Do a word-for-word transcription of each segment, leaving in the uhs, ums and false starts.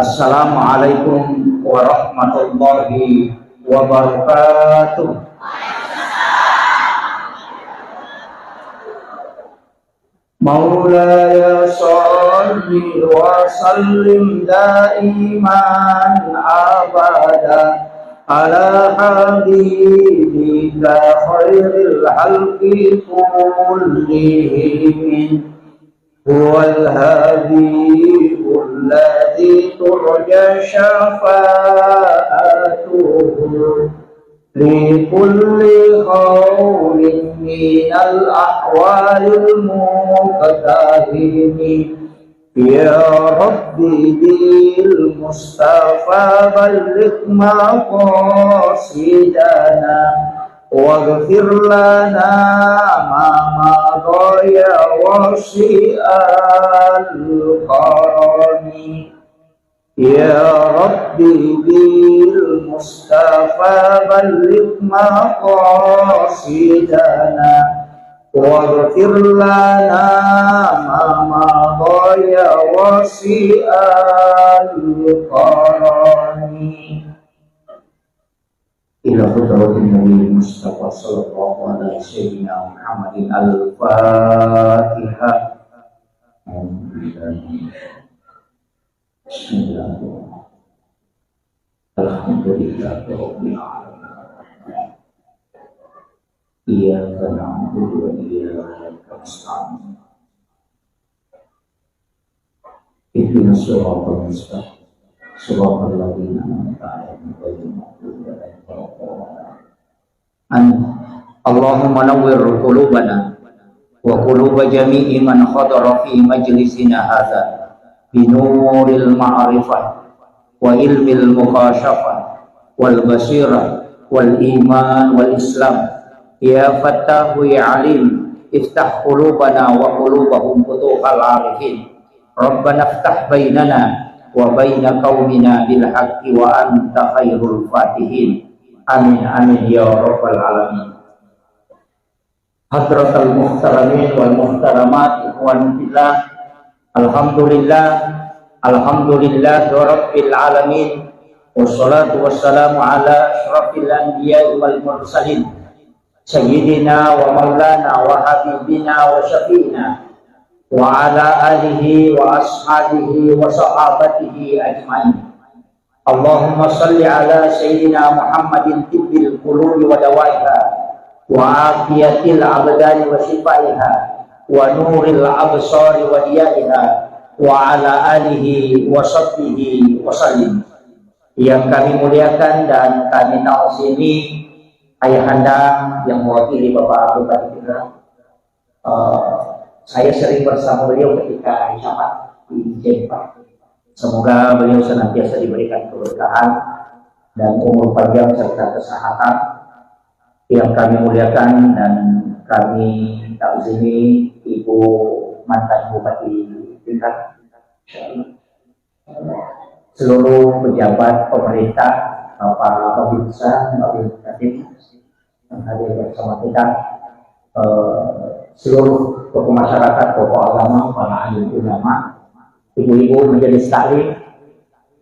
Assalamualaikum warahmatullahi wabarakatuh. مولاي صل وسلم دائما أبدا على حبيبك خير الخلق كلهم. هو الحبيب الذي ترجى شفاعته في كل هول من الأحوال المقتحم. يا رب بالمصطفى بلغ مقاصدنا واغفر لنا ما مضى يا واسع الكرم. يا رب بالمصطفى بلغ مقاصدنا واغفر لنا ما مضى يا واسع الكرم. إلى حضرة النبي المصطفى صلى الله على سيدنا محمد الفاتحة. أعوذ بالله من الشيطان بسم الله الرحمن الرحيم. الحمد لله رب العالمين. إياك نعبد وإياك نستعين. اهدنا الصراط المستقيم. صراط الذين أنعمت عليهم غير المغضوب عليهم ولا الضالين. آمين. اللهم نور قلوبنا وقلوب جميع من حضر في مجلسنا هذا بنور المعرفة وعلم المكاشفة والبصيرة والإيمان والإسلام. يا فتاح يا عليم، افتح قلوبنا وقلوبهم فتوح العارفين. ربنا افتح بيننا وبين قومنا بالحق وأنت خير الفاتحين. آمين، آمين يا رب العالمين. حضرة المحترمين والمحترمات، إخواني في الله، الحمد لله، الحمد لله رب العالمين، والصلاة والسلام على أشرف الأنبياء والمرسلين، سيدنا ومولانا وحبيبنا وشفيعنا وعلى آله وأصحابه وصحابته أجمعين. اللهم صل على سيدنا محمد طب القلوب ودوائها وعافية الأبدان وشفائها ونور الأبصار وضيائها وعلى آله وصحبه وسلم. Yang kami muliakan dan kami ta'zimi ayahanda yang mewakili Bapak Bupati Pinrang. Eh, saya sering bersama beliau ketika hari Jumat di Jempa. Semoga beliau senantiasa diberikan keberkahan dan umur panjang serta kesehatan. Yang kami muliakan dan kami ta'zimi Ibu mantan Bupati Pinrang. Seluruh pejabat pemerintah, Bapak Babinsa, Babinsa yang hadir bersama kita, eh, seluruh tokoh masyarakat, tokoh agama, para alim ulama, ibu-ibu majelis taklim,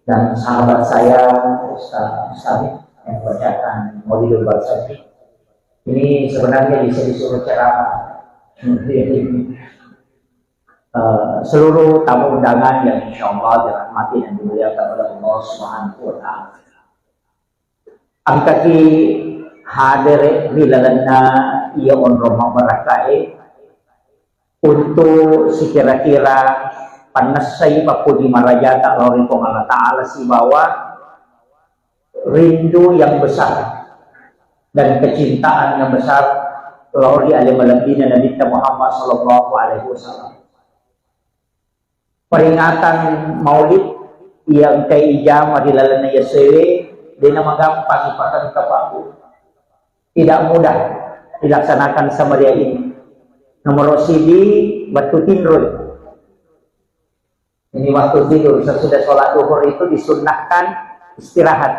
dan sahabat saya Ustaz Mustami yang membacakan Maulidul Barzanji. Ini sebenarnya bisa disuruh ceramah. Eh, seluruh tamu undangan yang insya Allah dirahmati dan dimuliakan oleh Allah Subhanahu wa Ta'ala. Engkaki hadere ri lalenna iya onrong mabbarakkae untuk sikira-kira pannessai pappuji marajata lao ri Puang Allah Ta'ala sibawa rindu yang besar dan kecintaan yang besar lao ri ale malebbina Nabitta Muhammad sallallahu alaihi wasallam. Peringatan Maulid yang engkai ijama ri lalenna yasewe, dena magampang ipakengka, Pak Bu. Tidak mudah dilaksanakan semeriah ini. Nomor siji, waktu tinroi. Ini waktu tidur, sesudah sholat duhur itu disunnahkan istirahat.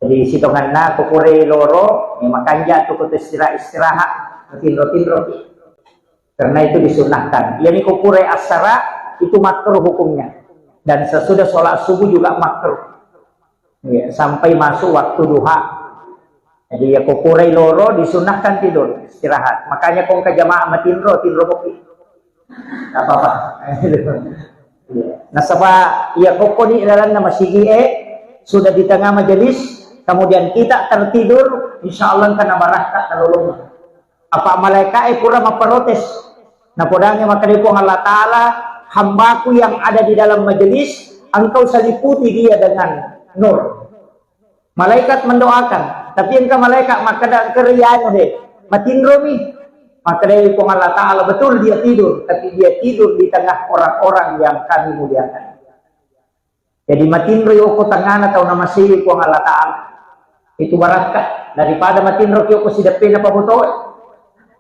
Jadi, sitonganna ko pura loro, ya, makanja tu ko istirahat, istirahat, tinro-tinro. Karena itu disunnahkan. Yani ko pura assara, itu makruh hukumnya. Dan sesudah sholat subuh juga makruh. Ya, sampai masuk waktu duha. Jadi, ya, ko purai loro, disunahkan tidur, istirahat. Makanya ko engka jamaah matinro, tinro kopi. Nggak apa-apa. Iya. Nasaba, ya, ko koni lalanna masigi e, sudah di tengah majelis, kemudian kita tertidur, insya Allah engka nabarakka nalolongeng. Apa malaikae pura maprotes. Napodangi makkeda Puang Allah Ta'ala, "Hambaku yang ada di dalam majelis, engkau seliputi dia dengan nur." Malaikat mendoakan, tapi engka malaikat makkeda, "Engka rianu he, matinromi." Makkeda Puang Allah Ta'ala, "Betul dia tidur, tapi dia tidur di tengah orang-orang yang kami muliakan." Jadi matinroi okko tengngana tau namasei Puang Allah Ta'ala. Itu barakka daripada matinroki okko sideppena pabotoe.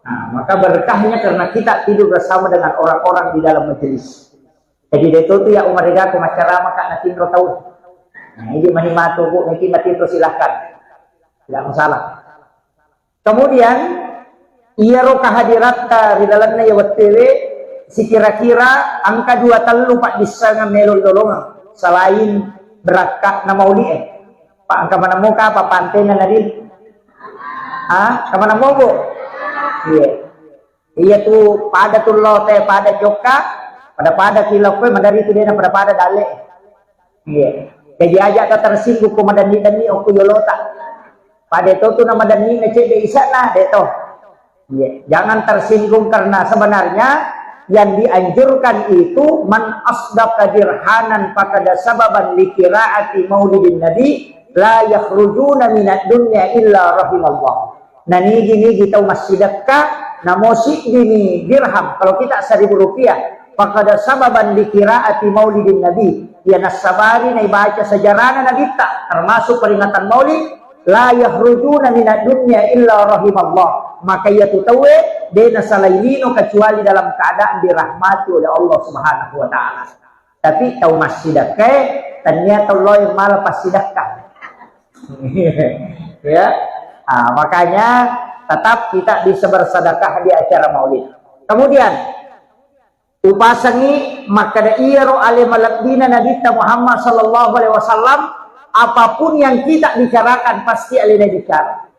Nah, maka berkahnya karena kita tidur bersama dengan orang-orang di dalam majelis. Jadi, de' to tu ya umare gako maccarama ka natinro tau. Nah, ini mani matu, Bu, nanti matinro silahkan. Tidak masalah. Kemudian, iyaro kehadiratta ri lalenna iya wettuewe, sikira-kira engka dua tellu paddissengeng melo lolongeng selain berakka'na mauli'e. Pa engka maneng moka apa pantenna nadi? Ah, engka maneng mobo? Iya. Iya tu pada tu lote, pada jokka, pada-pada kilokkoe, madari tu dena pada-pada dale. Iya. Jadi aja ta tersinggung ko madanni-danni okko yolota. Pada to tu na madanni na cedde isana, de to. Iya. Jangan tersinggung karena sebenarnya yang dianjurkan itu man asdaqa dirhanan fakada sababan likiraati maulidin nabi la yakhrujuna minad dunya illa rahimallah. Nanigi-nigi tau massidekka, namo siddimi dirham, kalau kita seribu rupiah, fakada sababan likiraati maulidin nabi, iya nassabari naibaca sejarahna nabitta, termasuk peringatan maulid, la yakhrujuna minad dunya illa rahimallah. Maka iya tu tauwe de nasalai lino kecuali dalam keadaan dirahmati oleh Allah Subhanahu wa Ta'ala. Tapi tau massidekkae, tania tau loe mala passidekka. Ya. Ah, makanya tetap kita bisa bersedekah di acara maulid. Kemudian, upasengi makkeda iyaro ale malebbina Nabitta Muhammad sallallahu alaihi wasallam, apapun yang kita bicarakan pasti alena bicara.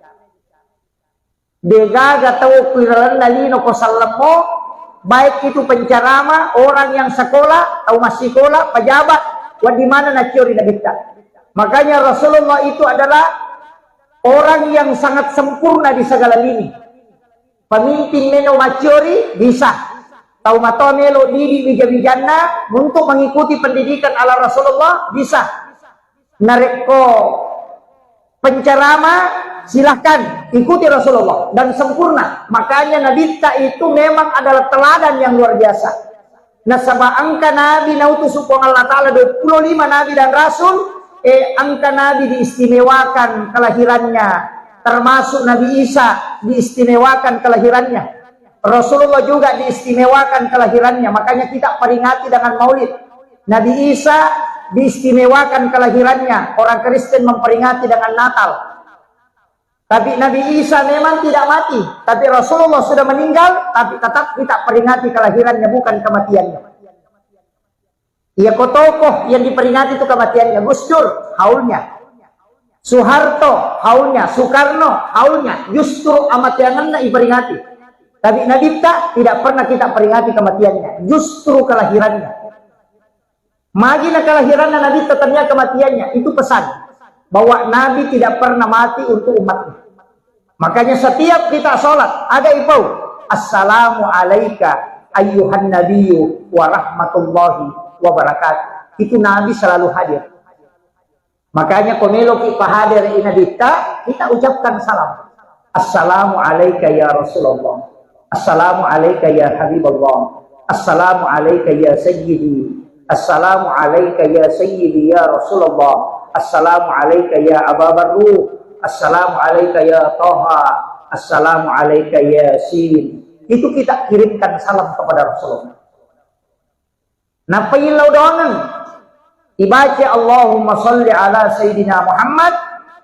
Degaga tau ku ilalenna lino ko sellemmo, baik itu pencerama, orang yang sekolah, tau massikola, pejabat, wedding maneng naccio ri Nabitta. Makanya Rasulullah itu adalah orang yang sangat sempurna di segala lini. Pemimpin melo macciori bisa. Tau matoa melo didi bija-bijanna untuk mengikuti pendidikan ala Rasulullah bisa. Narekko pencerama, silahkan ikuti Rasulullah dan sempurna. Makanya Nabitta itu memang adalah teladan yang luar biasa. Nasaba engka nabi nautus Puang Allah Ta'ala dua puluh lima nabi dan rasul, eh, engka nabi diistimewakan kelahirannya, termasuk Nabi Isa diistimewakan kelahirannya. Rasulullah juga diistimewakan kelahirannya, makanya kita peringati dengan maulid. Nabi Isa diistimewakan kelahirannya, orang Kristen memperingati dengan Natal. Tapi Nabi Isa memang tidak mati, tapi Rasulullah sudah meninggal, tapi tetap kita peringati kelahirannya, bukan kematiannya. Iya ko tokoh yang diperingati itu kematiannya, Gus Dur, haulnya. Soeharto, haulnya. Soekarno, haulnya. Justru amateangenna iperingati. Tapi Nabitta tidak pernah kita peringati kematiannya, justru kelahirannya. Magina kelahiranna Nabitta tania kematiannya, itu pesan bahwa Nabi tidak pernah mati untuk umatnya. Makanya setiap kita sholat, ada ipau, "Assalamu alaika ayyuhan nabiyyu wa rahmatullahi wa barakatuh." Itu Nabi selalu hadir. Makanya ko meloki pahadere i Nabitta, kita ucapkan salam. "Assalamu alaika ya Rasulullah. Assalamu alaika ya Habiballah. Assalamu alaika ya Sayyidi. Assalamu alaika ya Sayyidi ya Rasulullah. Assalamu alaika ya Aba Barru. Assalamu alaika ya Taha. Assalamu alaika ya Sin." Itu kita kirimkan salam kepada Rasulullah. Nappa illau doangeng. Ibaca, "Allahumma salli ala Sayyidina Muhammad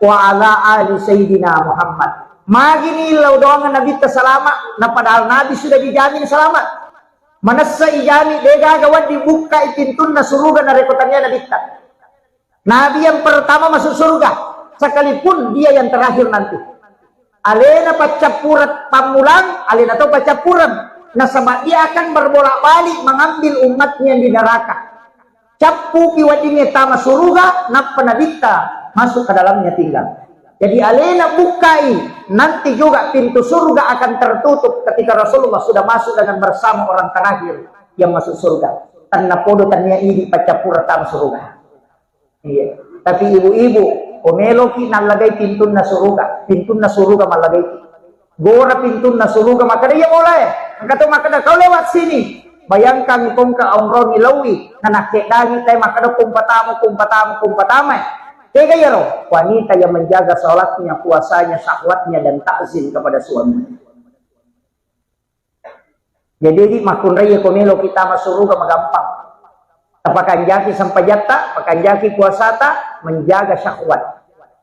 wa ala ali Sayyidina Muhammad." Magini illau doangeng Nabitta salama, na padahal Nabi sudah dijamin selamat. Manessa ijami, degaga wedding bukkai pintunna suruga narekko tania nabitta. Nabi yang pertama masuk surga, sekalipun dia yang terakhir nanti. Alena paccappureng pammulang, alena to paccappureng. Nasaba dia akan berbolak-balik mengambil umatnya yang di neraka. Cappupi weddingnge tama suruga, nappa nabitta masuk ke dalamnya tinggal. Jadi alena bukkai, nanti juga pintu surga akan tertutup ketika Rasulullah sudah masuk dengan bersama orang terakhir yang masuk surga. Tennapodo tania idi paccappureng tama suruga. Iya. Tapi ibu-ibu, ko meloki nallagai pintunna suruga, pintunna suruga mallagaiki. Gora pintunna suruga, makkeda, "Iya bola e." Engka to makkeda, "Kau lewat sini." Bayangkan kongka onroni laui, nanakkedangi tai makkeda, "Kumpatamu, kumpatamu, kumpatama." Tega iyaro? Wanita yang menjaga sholatnya, puasanya, syahwatnya, dan takzim kepada suaminya. Jadi, di makkunrai ko melo kita masuruga magampang. Tapakanjaki sempajatta, pakanjaki puasata, menjaga syahwat.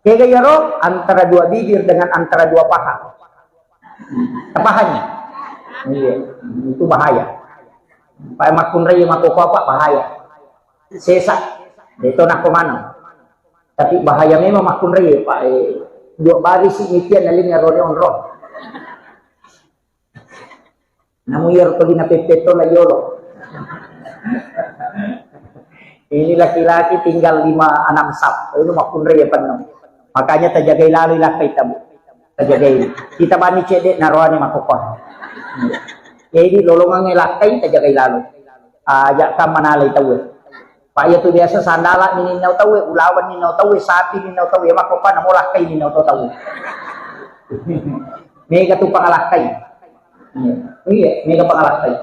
Tega iyaro? Antara dua bibir dengan antara dua paha. Tapahannya? Iya, itu bahaya. Pak makkunrai mako apa bahaya. Sesa. Itu nak mana? Tapi bahaya memang makkunrai, Pak. Eh, dua baris sih mitian naling rone onro. Namu iyaro tuli napeppeto la yolo. Ini laki-laki tinggal lima enam sap. Ini makkunrai ya penuh. Makanya tajagai lalu ilakkai tabu. Tajagai. Kita bani cedek naroane makokon. Jadi lolongan ilakkai tajagai lalu. Aja kam manalai tabu. Pak, iya tu biasa sandala ni ninnau tauwe, ulawan ninnau tauwe, sapi ninnau tauwe, makko pa namo lakkai ninnau tauwe. Mega tu pangalakkai. Iya, iya, mega pangalakkai.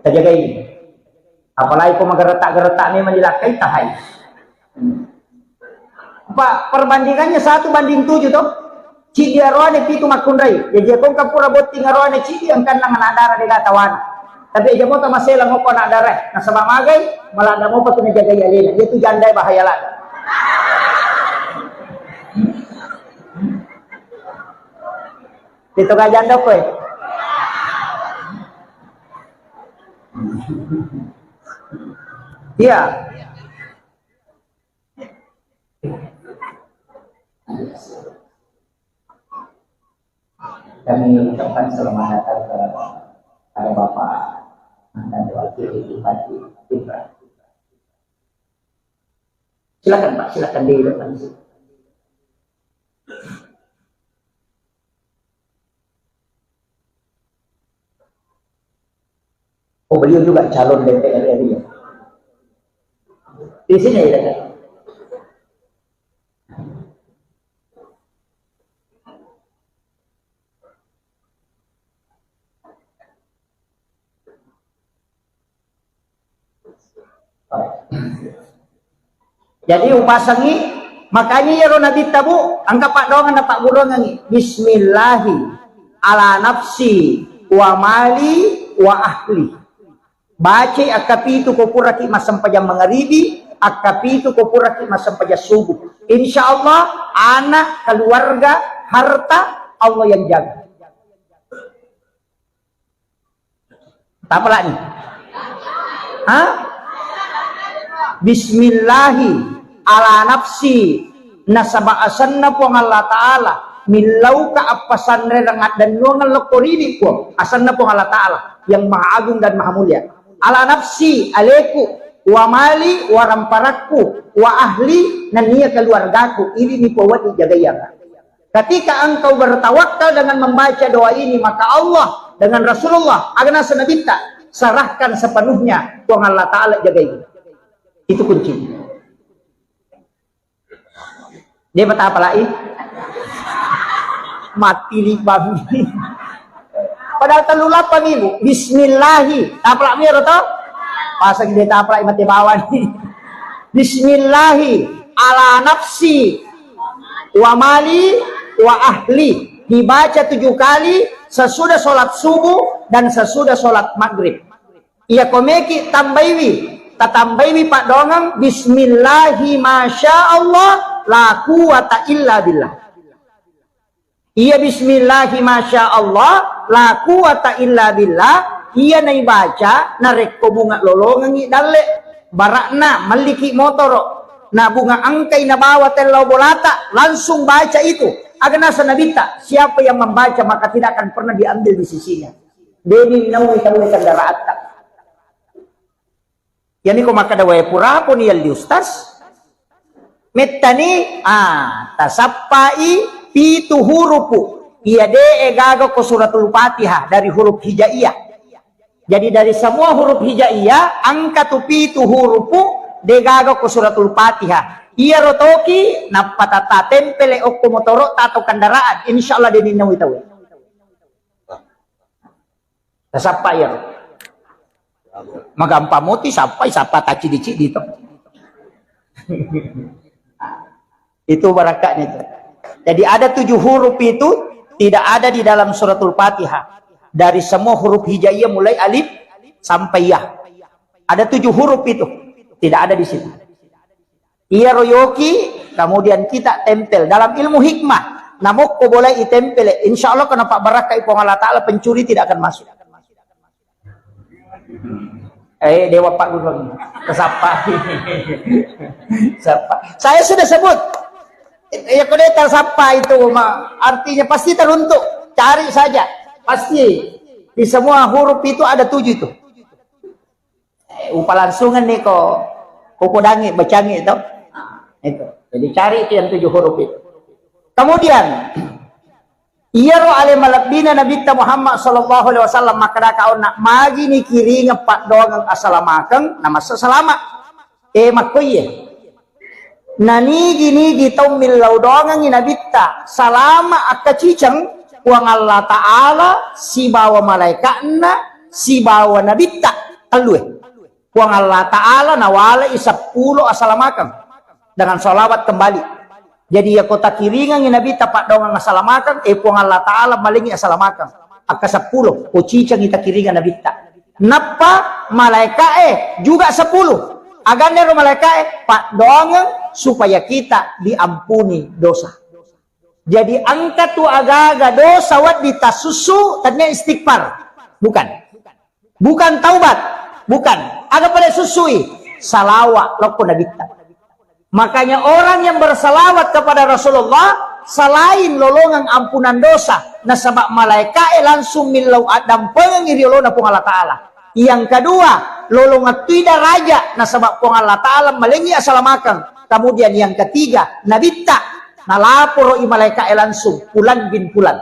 Tajagai. Apalagi ko mageretak-geretak memang dilakkai tahai. Pak, perbandingannya satu banding tujuh toh. Cidi aroane pitu makkunrai. Jaji kongka pura botting aroane cidi engkanna anak dara dega tawana. Tapi aja mota masela moko anak dara. Nasaba magai, maladda mopa tu najagai alena. Dia tu janda bahaya ladda. Itu gak janda kowe. Iya. Kami ucapkan selamat datang kepada Bapak mantan Wakil Bupati Pinrang. Silakan Pak, silakan di depan. Oh, beliau juga calon D P R RI ya? Di sini ya? Jadi upasengi, makanya iyaro Nabitta, Bu, engka paddoangeng napagguruangengi, "Bismillahi ala nafsi wa mali wa ahli." Bacai akkapitu ko puraki massempajang mangaribi, akkapitu ko puraki massempajang subuh. Insya Allah, anak, keluarga, harta, Allah yang jaga. Tapalani. Ha? Bismillahi ala nafsi, nasaba asenna Puang Allah Ta'ala, millauka appasanrereng addennuangeng lokko ridi Puang, asenna Puang Allah Ta'ala yang maha agung dan maha mulia. Ala nafsi, aleku, wa mali, wa ramparakku, wa ahli, nennia keluargaku, ini ni Puang wedding jagaianga. Ketika engkau bertawakal dengan membaca doa ini, maka Allah dengan Rasulullah, aga naseng Nabitta, serahkan sepenuhnya, Puang Allah Ta'ala jagai. Itu kuncinya. Dia patapalai. Mati libang. Padahal tellu lapang ibu. Bismillahi. Tapalak miro to? Pasang dia tapalak mati bawang. Bismillahi ala nafsi wa mali wa ahli. Dibaca tujuh kali sesudah sholat subuh dan sesudah sholat maghrib. Iya komeki tambaiwi, tatambaiwi paddoangeng, "Bismillahi masya Allah, la quwata illa billah." Iya, "Bismillahi masya Allah, la quwata illa billah." Iya naibaca, narekko bunga lolongengngi dalle, bara'na melliki motoro, na bunga engkai nabawa tellau bolata, langsung baca itu. Aga nasa Nabitta, siapa yang membaca maka tidak akan pernah diambil di sisinya. Deni naui tauwe kendaraatta. Yani ko makkeda wae puraponi yalli ustaz, mettani, ah, tasappai pitu hurupu. Iya de gaga ko suratul Fatihah dari huruf hijaiyah. Jadi dari semua huruf hijaiyah, engka tu pitu hurupu de gaga ko suratul Fatihah. Iyaro toki nappa tata tempele okko motoro atau kendaraan, insyaallah de ninnaui tauwe. Tasappa iyaro. Magampang moti sappai, sappa taccidi-cidi to. Itu barakatnya itu. Jadi ada tujuh huruf itu tidak ada di dalam suratul Fatihah. Dari semua huruf hijaiyah mulai alif sampai ya. Ada tujuh huruf itu tidak ada di situ. Iyaro yoki, kemudian kita tempel. Dalam ilmu hikmah, namokko boleh itempel, insya Allah kena pak barakai Puang Allah Ta'ala, pencuri tidak akan masuk. Eh, dewa Pak Gubernur. Kesapa. Siapa? Saya sudah sebut. Ya, kalau dia tersapa itu, ma-, artinya pasti teruntuk. Cari saja. Pasti. Di semua huruf itu ada tujuh itu. Eh, upa langsungan nih kok. Koko dangi, bacangi itu. Nah, itu. Jadi cari itu yang tujuh huruf itu. Kemudian, iyaro ale malebbina Nabitta Muhammad sallallahu alaihi wasallam makkeda kaonna, magi nikiringeng paddoangeng asalamakeng, namassa salama. Eh, makkoiye. Nanigi-nigi tau millau doangengngi Nabitta, salama akkaciceng, Puang Allah Ta'ala sibawa malaika'na sibawa Nabitta, tellue. Puang Allah Ta'ala nawalai seppulo asalamakeng dengan salawat kembali. Jadi, yako takiringengngi Nabitta paddoangeng asalamakeng, eh, Puang Allah Ta'ala malengngi asalamakeng. Akka seppulo, ko cicengngi takiringeng Nabitta. Nappa malaika'e juga sepuluh. Aganna ero malaika'e, paddoangeng supaya kita diampuni dosa. Jadi, engka tu agaga dosa wedding tasussu, tennia istighfar. Bukan. Bukan taubat. Bukan. Aga pada sussui? Salawa lokko Nabitta. Makanya orang yang bersalawat kepada Rasulullah, selain lolongeng ampunan dosa, nasaba malaika'e langsung millau addampengengngi ri olona Puang Allah Ta'ala. Yang kedua, lolongeng tui daraja, nasaba Puang Allah Ta'ala malengngi asalamakeng. Kemudian yang ketiga, Nabitta, nalaporo i malaika'e langsung, Fulan bin Fulan.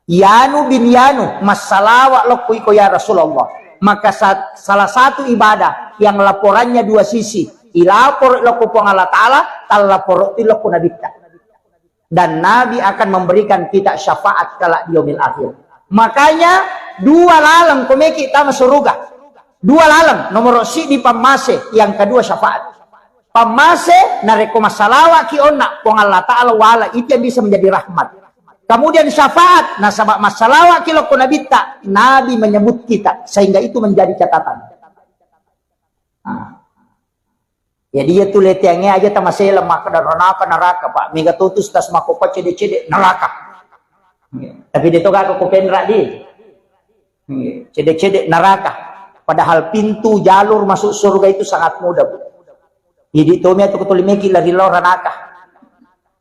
Yanu bin Yanu, massalawa lokku iko ya Rasulullah. Maka sa-, salah satu ibadah yang laporannya dua sisi, ilaporo lokku Puang Allah Ta'ala, tallaporo lokku Nabitta. Dan Nabi akan memberikan kita syafaat kelak di yaumil akhir. Makanya dua laleng komeki tama suruga. Dua laleng, nomor sidi pammase, yang kedua syafaat. Pammase, narekko massalawaki onna, Puang Allah Ta'ala wala, itu yang bisa menjadi rahmat. Kemudian syafaat, nasaba massalawaki lokko Nabitta, Nabi menyebut kita, sehingga itu menjadi catatan. Nah. Jadi iya tu leteangnge aja tamaseleng makkeda ranaka naraka, Pak. Mega totus tas makopa cede-cede naraka. Tapi de to gako ko penra di. Cede-cede naraka. Padahal pintu jalur masuk surga itu sangat mudah, Bu. Jadi tomi atau ketulimeki lari lau ranaka.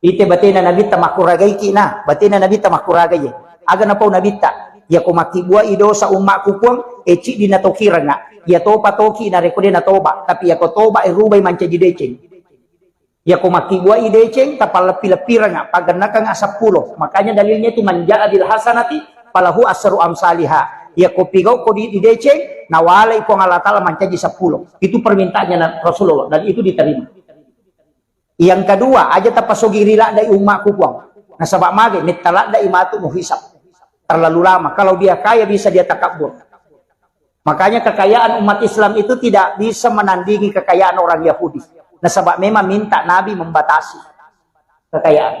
Ite batena Nabitta makkuragaiki na, batena Nabitta makkuragai. Aga napau Nabitta, yako makkibuai dosa ummakku Puang, e ciddi natokirengnga. Iya topa toki narekko de natoba, tapi yako toba e rubai mancaji deceng. Yako makkibuai deceng, tapalleppi-leppirengnga, paggennakengnga seppulo. Makanya dalilnya itu, "Man ja'a bil hasanati falahu asru amsaliha." Yako pigau ko di, di deceng, nawalai Puang Allah Ta'ala mancaji seppulo. Itu permintaannya Na-, Rasulullah, dan itu diterima. Yang kedua, aja tapasogi ri laddai ummakku Puang. Nasaba mage, metta laddai matu muhisab. Terlalu lama. Kalau dia kaya bisa dia takabur. Makanya kekayaan umat Islam itu tidak bisa menandingi kekayaan orang Yahudi. Nasaba memang minta Nabi membatasi kekayaan.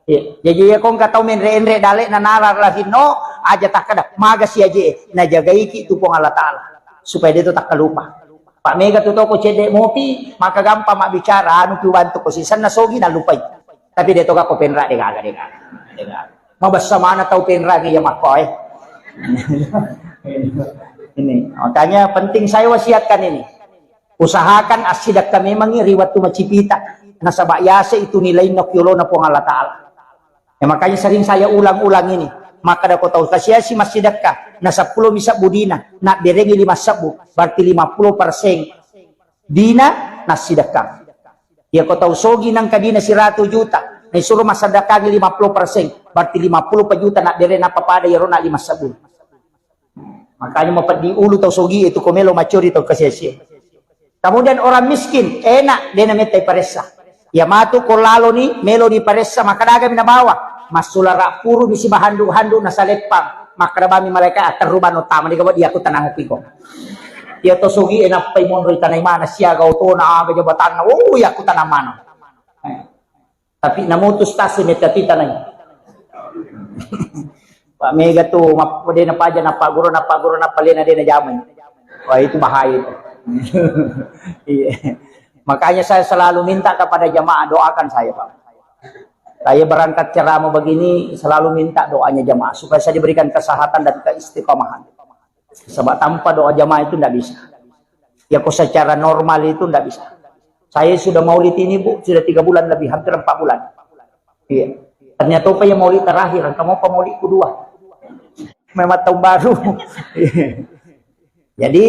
Iya. Jadi ya kong katau menre-enre dale na nalar lahinno aja takkada maga si aje najagaiki tu Puang Allah Ta'ala supaya dia tu takkalupa. Pak mega tu toko cedde mopi maka gampang mabbicara anu tu bantu ko sisenna sogi nalupai. Tapi de to gakko penra de gaga, de gaga. De gaga. Mabessa mana tau penra iya makko e. Ini makanya penting saya wasiatkan ini. Usahakan assidekka memangngi ri wettu macipita. Nasaba yase itu nilainna ki yolona Puang Allah Ta'ala. Ya, makanya sering saya ulang-ulang ini. Makkeda ko tau kasiasi massidekka, na seppulo mi sebbu dina, nabberengi lima sebbu, berarti lima puluh persen dina nassidekka. Ya, ko tau sogi nangka dina siratu juta, naisuro massedekkangi lima puluh persen, berarti lima puluh juta nabbere nappa pada yero na lima sebbu. Makanya mapeddi ulu tau sogi itu ko melo macori tau kasiasi. Kemudian orang miskin, enak, de namettai paressa. Ya matu ko laloni, meloni paressa, makkadagami nabawa. Massulara puru bisi bahandu-handu nasaleppang. Makkadabami malaika, "Aterru bano tama di kawa diaku tanang piko." Ya to sogi e nappai monro itanai mana siaga otona, aga jabatanna, oh, yaku tanang mana. Eh. Tapi namutus tasi metta titanai. Pak Mega tu, map-, de napaja, napagguru, napagguru, napalena de najamai. Wah, itu bahaya itu. Iya. Makanya saya selalu minta kepada jamaah, doakan saya, Pak. Saya berangkat ceramah begini, selalu minta doanya jamaah supaya saya diberikan kesehatan dan keistiqomahan. Sebab tanpa doa jamaah itu ndak bisa. Ya, kok secara normal itu ndak bisa. Saya sudah maulid ini, Bu, sudah tiga bulan lebih, hampir empat bulan. Iya. Ternyata apa yang maulid terakhir, kamu apa maulid kedua? Memang tahun baru. Jadi,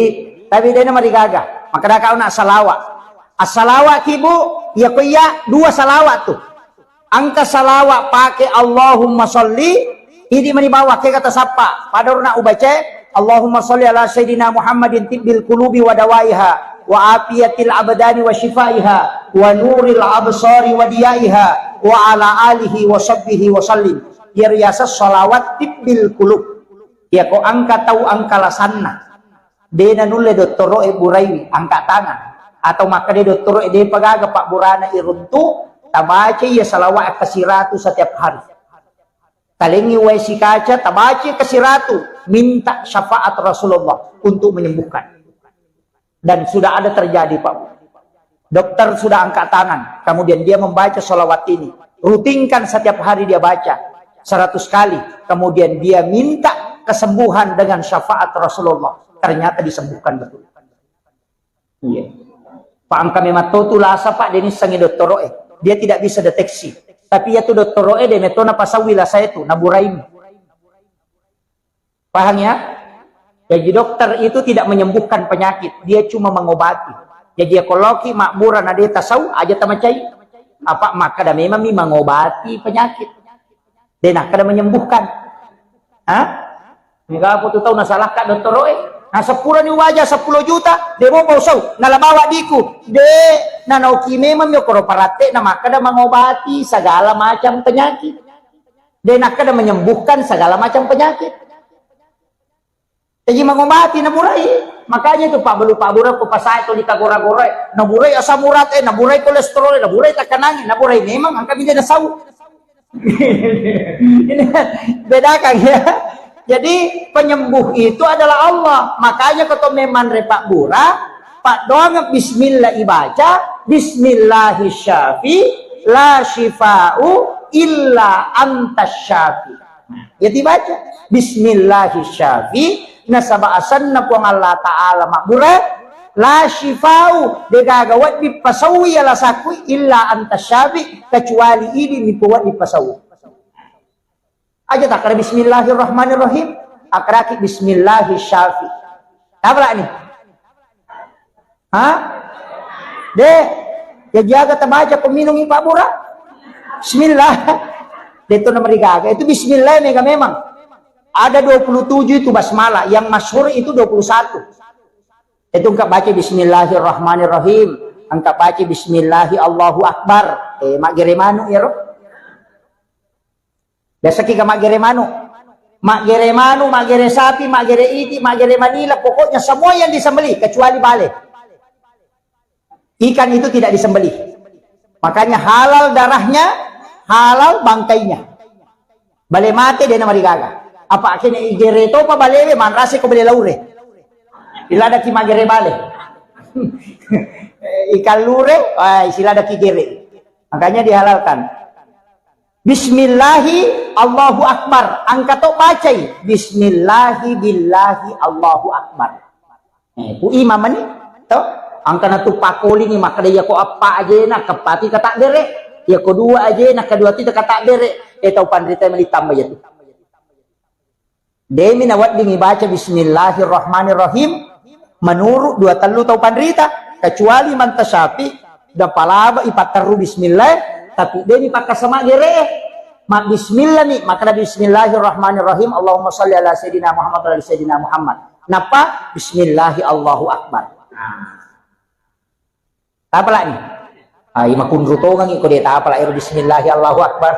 tapi de namarigaga. Makkeda kau nak salawat. Assalawa ki, Bu, ya ko iya dua salawat tu. Engka salawat pake Allahumma sholli, idi mani bawah ke kata sappa. Pada urna ubaca, Allahumma sholli ala sayyidina Muhammadin tibbil qulubi wa dawaiha, wa afiyatil abdani wa shifaiha, wa nuril absari wa diyaiha, wa ala alihi wa sahbihi wa sallim. Iya riaseng salawat tibbil qulub. Ya ko engka tau engka lasanna. De nanulle dottoro'e buraiwi, angka tangan. Atau makkeda dottoro'e, depa gaga pabburana iruntu, tabaca iya salawat engka siratu setiap hari. Talengi wae sikaca, tabaca engka siratu, minta syafaat Rasulullah untuk menyembuhkan. Dan sudah ada terjadi, Pak. Dokter sudah angkat tangan, kemudian dia membaca salawat ini. Rutinkan setiap hari dia baca seratus kali, kemudian dia minta kesembuhan dengan syafaat Rasulullah. Ternyata disembuhkan betul. Iya. Pak, engka memang to tu lasa, Pak, de nissengi dottoro'e. Dia tidak bisa deteksi. Tapi ya tu dottoro'e de metona pasawi lasa itu, naburaimi. Paham ya? Jadi dokter itu tidak menyembuhkan penyakit, dia cuma mengobati. Jadi ya koloki mabbura na de tasau aja tamacai. Apa makkeda memang mi mengobati penyakit. De nakkeda menyembuhkan. Hah? Mega apa tu tau nasalahka dottoro'e? Na seppulo ni waja seppulo juta, de mo bau sau, nalabawa diku. De, nanaoki memang mi okoro paratte na makkeda mengobati segala macam penyakit. De nakkeda menyembuhkan segala macam penyakit. Jadi mengobati naburai. Makanya itu Pak Belu, Pak Bura, ku pasai to di tagora-gorai. Naburai asam urat, eh, naburai kolesterol, eh, naburai tekanangnge, naburai memang angka bida nasau. Ini kan bedakan ya. Jadi penyembuh itu adalah Allah. Makanya keto memang re Pak Bura, Pak doang bismillah ibaca, bismillahi syafi, la syifa'u illa anta syafi. Nah, ya dibaca, bismillahi syafi, nasaba asenna Puang Allah Ta'ala mabbura, la syifa'u, degaga wedding pasaui ala sakui, illa anta syafi, kecuali idi mi wedding pasaui. Aja takkada bismillahirrahmanirrahim, akkaraki bismillahi syafi. Apa ni? Ha? De, ya jaga tabaca ko minungi Pak Bura. Bismillah. De to namarigaga. Itu bismillah mega memang. Ada dua puluh tujuh itu basmalah, yang masyhur itu dua puluh satu. Itu engka baca bismillahirrahmanirrahim, engka baca bismillahi Allahu akbar. Eh, maggere manu ya ro. Biasa ki ga maggere manu. Maggere manu, maggere sapi, maggere iti, maggere manila, pokoknya semua yang disembelih kecuali bale. Ikan itu tidak disembelih. Makanya halal darahnya, halal bangkainya. Bale mate de namarigaga. Apa kene igere topa balewe manrase ko bale laure. Iladaki maggere bale. Ikan lure, ah, siladaki gere. Makanya dihalalkan. Bismillahi Allahu Akbar, engka to bacai, "Bismillahi billahi Allahu Akbar." Eh, ku imam mani, to? Engka na tu pakolingi makkeda, "Iya ko eppa ajena, keppati katabbere. Iya ko dua ajena, kedua ti katabbere." Eh, tau panrita mani tamba iya tu. Demi nawedding ibaca "Bismillahirrahmanirrahim" menurut dua tellu tau panrita, kecuali Imam Tasyafi, napalaba ipatterru bismillah, tapi demi pakkasama gere. Ma bismillah ni, makkeda, "Bismillahirrahmanirrahim, Allahumma shalli ala sayyidina Muhammad wa ala sayyidina Muhammad." Napa? "Bismillahi Allahu Akbar." Nah. Tapalani. Ai, makunru tongangi ko de tapala ero bismillahi Allahu Akbar.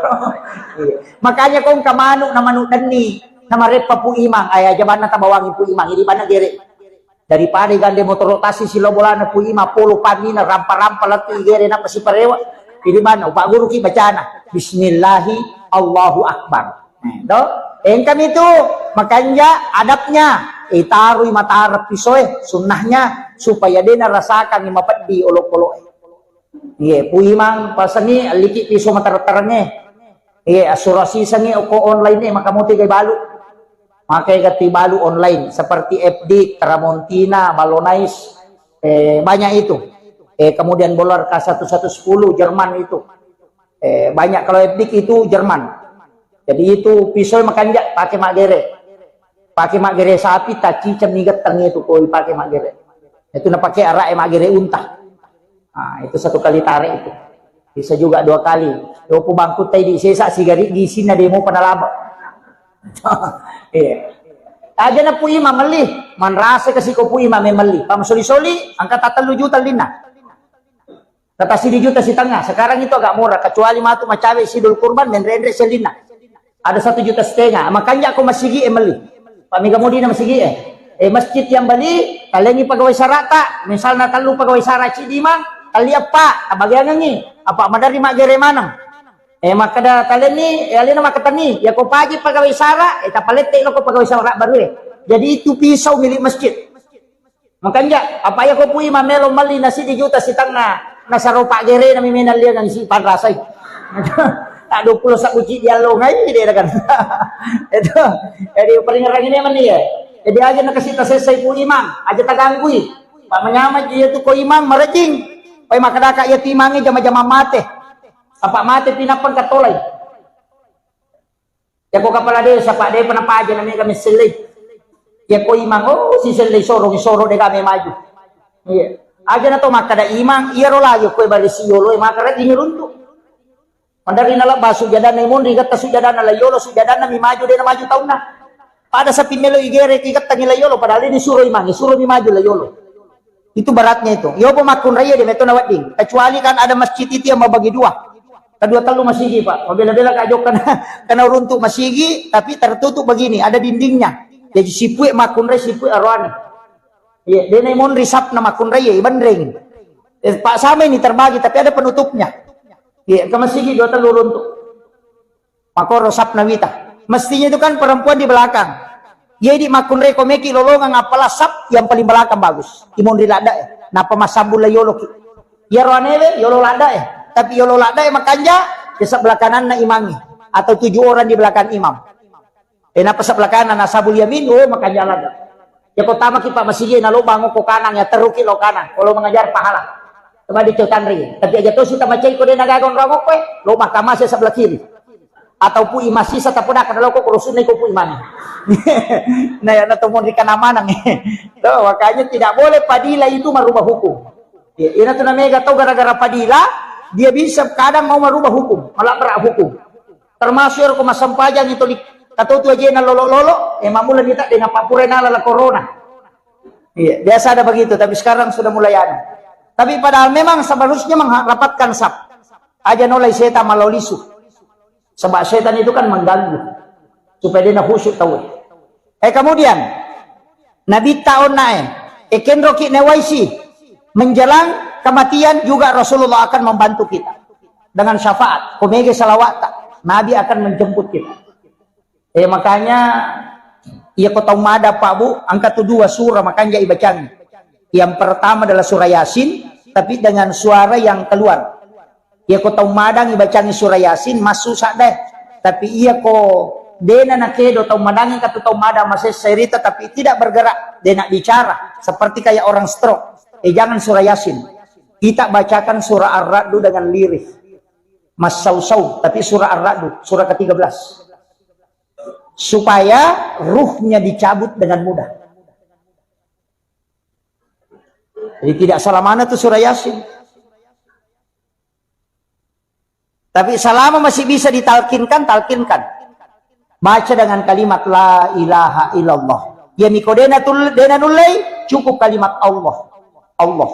Iya. Makanya ko engka manu na manu denni, na mareppa pu imang, ai aja banna tabawangi pu imang, idi banna gere. Daripada gande motoro tasi silo bolana pu imang, polo pamina rampa-rampa lettu igere napa siparewa. Idi banna upagguruki bacana, "Bismillahi Allahu Akbar." Eh, to? Engkami tu makanja adabnya, itarui matara pisoe, sunnahnya, supaya de narasakangi mapeddi olokoloe. Iye, pu imang pasengi alliki piso matara-tarangnge. Iye, assurasisengi oko online e, maka muti gai balu. Makai gatti balu online seperti F D, Tramontina, Balonais, eh, banyak itu. Eh, kemudian Bolar K satu satu sepuluh Jerman itu. Eh, banyak kalau F D itu Jerman. Jadi itu pisau makanja pakai maggere. Pakai maggere sapi, tacica migettang itu koi pakai maggere. Itu na pakai arak maggere unta. Ah, itu satu kali tarik itu. Bisa juga dua kali. Yopu bangku tai di sesa sigari gisinna demo panalaba. Iya. Aja na pu imang melli, manrasa ke siko pu imang melli. Pam soli-soli, angka tatellu juta linna. Kata sidi juta sitengnga, sekarang itu agak murah, kecuali matu macawe sidul kurban, menrenre sellinna. Ada satu juta setengah, makanya aku masigi e melli. Pak Mega Mudi na masigi e. Eh, masjid yang beli, talengi pegawai sarata, misalnya tellu pegawai sara cidi mang, tali apa, tabagiangengi, apa madari maggere maneng. Eh, makkeda talenni, eh, alena makkeda ni, ya ko paji pegawai sara, eh, tapalette lo ko pegawai sara baru e. Jadi itu pisau milik masjid. Makanja, apa iya ko pu imang melo melli na sidi juta sitengnga, nasaro paggerena mi menang liangang si panrasai. Tak dua puluh sabbu cidi allo ngai de kan. Itu. Jadi peringerangi ni mani ya. Jadi aja na kasi tasesai pu imang, aja taganggui. Pak manyama ji itu ko imang marejing. Pai makadaka iya timangi jama-jama mate. Apa mate pinapang katolai. Yako kepala desa, Pak, de pernah paja namanya kami selai. Yako imang, oh, si selai sorong, sorong de kami maju. Iya. Aja na to makkada imang, iya ro lagi kue barisi yolo, maka rajin runtu. Mandari nala basu jadana monri, kata su jadana la yolo, su jadana mi maju, de na maju taunna. Pada sapi melo igere, ki kata ngi la yolo, padahal ini suruh imang, suruh mi maju la yolo. Itu beratnya itu. Yopo makkunrai de metto nawedding. Kecuali kan ada masjid itu yang membagi dua. Kedua tellu masigi, Pak. Mabela-bela kak jokka na, karena runtuk masigi, tapi tertutup begini, ada dindingnya. Jadi sipue makkunrai, sipue aroane. Iya, dene monri sapna makkunrai, iya, ibenreng. Eh, Pak, sama ini terbagi, tapi ada penutupnya. Iya, ke masigi dua tellu runtuk. Makoro sapna wita. Mestinya itu kan perempuan di belakang. Jadi makkunrai ko meki lolongang apala sap yang paling belakang bagus. Imonri ladda e. Napa masambung la yolo ki. Yaro anewe yolo ladda e. Tapi yolo ladda e makanja, ya sebelah kananna imangi. Atau tujuh orang di belakang imam. Eh, napa sebelah kanan, ashabul yamin, oh, makanja ladda. Ya ko tamaki Pak masigi na lobang ko kanang ya teruki lo kanang. Kalau mengajar pahala. Coba dicotanri. Tapi aja to suta macai ko de nagaga onrong ko e, lo mahkamah saya sebelah kiri. Atau pu imasi sa tapoda kada lo ko rusunna ko pu imani. Nah, ya na to monri kana manang. Tuh, makanya tidak boleh padila itu merubah hukum. Ya, ina tu namanya tau gara-gara padila, dia bisa kadang mau merubah hukum, melabrak hukum. Termasuk ero ko massempajang itu li-, katotu ajena lolo-lolo, eh, mamula nita de napappura nala la corona. Iya, biasa ada begitu, tapi sekarang sudah mulai ada. Tapi padahal memang seharusnya merapatkan saf. Aja nolai setan malau lisu. Sebab setan itu kan mengganggu. Supaya dia khusyuk tahu. Eh, kemudian, Nabi tahu nae, eh, kenroki newaisi, menjelang kematian juga Rasulullah akan membantu kita. Dengan syafaat, komege salawat, Nabi akan menjemput kita. Eh, makanya, iya ko tau mada, Pak, Bu, angka tu dua surah, makanya ibacangi. Yang pertama adalah surah Yasin, tapi dengan suara yang keluar. Iya ko tau madang ibacangi surah Yasin, massu sadda. Tapi iya ko dena nakedo tau madangi katu tau mada masessa rita, tapi tidak bergerak, dena bicara, seperti kayak orang stroke. Eh, jangan surah Yasin. Kita bacakan surah Ar-Ra'du dengan lirih. Massausau, tapi surah Ar-Ra'du, surah ketiga belas. Supaya ruhnya dicabut dengan mudah. Jadi tidak salah mana tuh surah Yasin. Tapi selama masih bisa ditalkinkan, talkinkan. Baca dengan kalimat la ilaha illallah. Ya miko dena tul-, dena nullei, cukup kalimat Allah. Allah.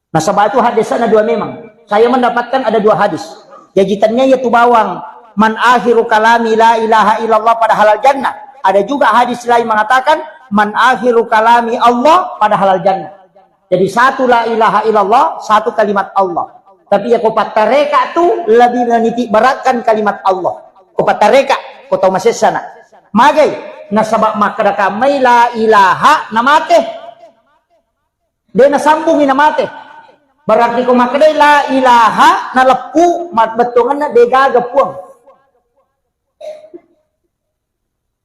Nasaba itu hadisnya dua memang. Saya mendapatkan ada dua hadis. Jaji tanya ya tu bawang, man akhiru kalami la ilaha illallah pada halal jannah. Ada juga hadis lain mengatakan, man akhiru kalami Allah pada halal jannah. Jadi satu la ilaha illallah, satu kalimat Allah. Tapi ya ko pattareka tu lebih meniti beratkan kalimat Allah. Ko pattareka, ko tau masessana. Magai, nasaba makkeda kammai la ilaha namate. De nasambungi namate. Berarti ko makkedai la ilaha naleppu mabbettuanganna de gaga puang.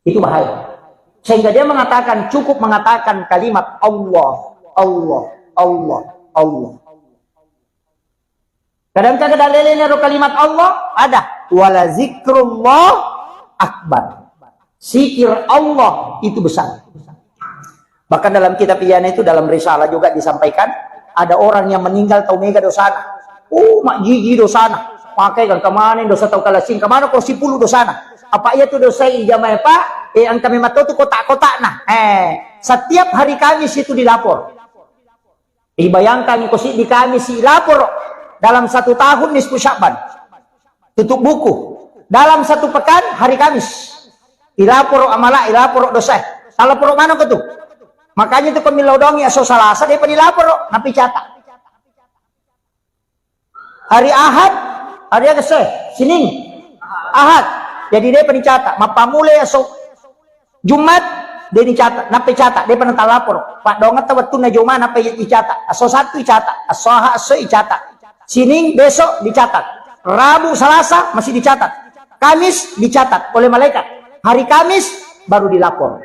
Itu bahaya. Sehingga dia mengatakan, cukup mengatakan kalimat Allah, Allah, Allah, Allah. Kadang-kadang dalilnya ro kalimat Allah, ada. Wala zikrullah akbar. Zikir Allah itu besar. Bahkan dalam kitab Ihya'na itu, dalam risalah juga disampaikan, ada orang yang meninggal tau mega dosana. Uh, majjiji dosana. Pakai kan kemana dosa tau kalasing, kemana ko sipulu dosana. Apa iya tu dosa ijamai, Pak? Eh, engka memang tau tu kotak-kotakna. Eh, setiap hari Kamis itu dilapor. Ibayangkan ko siddi Kamis ilapor dalam satu tahun nisfu Sya'ban. Tutup buku. Dalam satu pekan hari Kamis. Ilapor amala, ilapor dosa. Talapor mana ko tu? Makanya tu ko millau dongi aso Salasa, dia pernah lapor, napi catat. Hari Ahad, hari Agase, Sining, Ahad. Jadi dia pernah catat. Mappamulai aso Jumat, de dicatat, nappa icatat, depa natalaporo. Paddoangetta wettunna joma nappa i-, icatat. Asso Sattu icatat, asso Aha, asso icatat. Sining besok dicatat. Rabu, Salasa masih dicatat. Kamis dicatat oleh malaikat. Hari Kamis baru dilapor.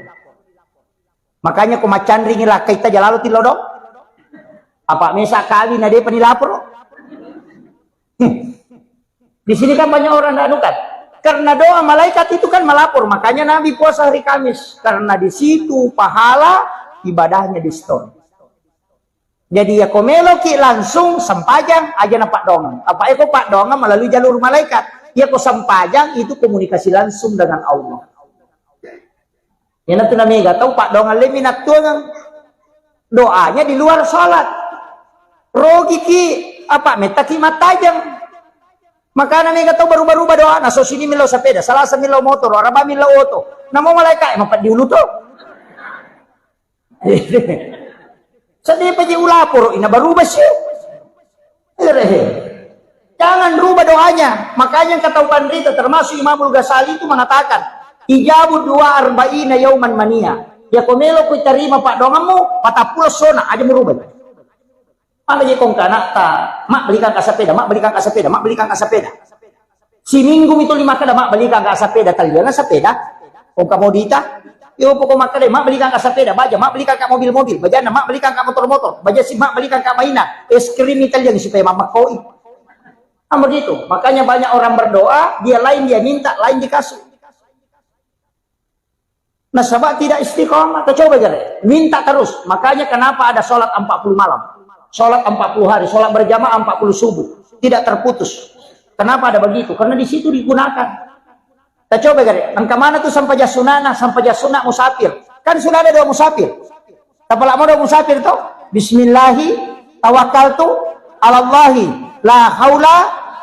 Makanya ko maccanringi lakkaita jalalo tillo do. Apa mesa kawin na depa nilaporo. Di sini kan banyak orang ndak anu kan. Karena doa malaikat itu kan melapor, makanya Nabi puasa hari Kamis. Karena di situ pahala ibadahnya di store. Jadi ya ko meloki langsung sempajang aja na paddoangeng. Apa eko paddoangeng melalui jalur malaikat. Ya ko sempajang itu komunikasi langsung dengan Allah. Iyanatu namega tau paddoangeng le minattuangeng. Doanya di luar salat. Rogiki apa mettaki mattajeng. Makana mega tau baruba-ruba doana, so sini millau sepeda, Salasa millau motor, Araba millau oto. Namo malaika e mapeddi ulu to. Sedih paji ulaporo ina baruba sih. Ere. Jangan rubah doanya. Makanya kata Upanrita, termasuk Imamul Ghazali itu mengatakan, ijabu dua arba'ina yauman mania. Ya ko melo ku tarima paddoangemmu, patappulo sona aja merubah. Apa je kong kanakta, mak belikan ka sepeda, mak belikan ka sepeda, mak belikan ka sepeda. Siminggu mi tuli makkeda, "Mak, belikan ka sepeda." Tallianna sepeda. Engka modita. Yo poko makkeda, "Mak, belikan ka sepeda." Baja, "Mak, belikan ka mobil-mobil." Bajanna, "Mak, belikan ka motor-motor." Baja si, "Mak, belikan ka mainan." Es krim mi talliang supaya mammekkoi. Kan begitu. Makanya banyak orang berdoa, dia lain dia minta, lain dikasih. Nasaba tidak istiqomah, coba jare. Minta terus. Makanya kenapa ada sholat empat puluh malam, sholat empat puluh hari, sholat berjamaah empat puluh subuh. Tidak terputus. Kenapa ada begitu? Karena di situ digunakan. Kita coba jare. Engka mana tuh sampajang sunana, sampajang sunat musafir? Kan sudah ada doa musafir. Tapalak modo musafir to? Bismillahi tawakkaltu alallahi la haula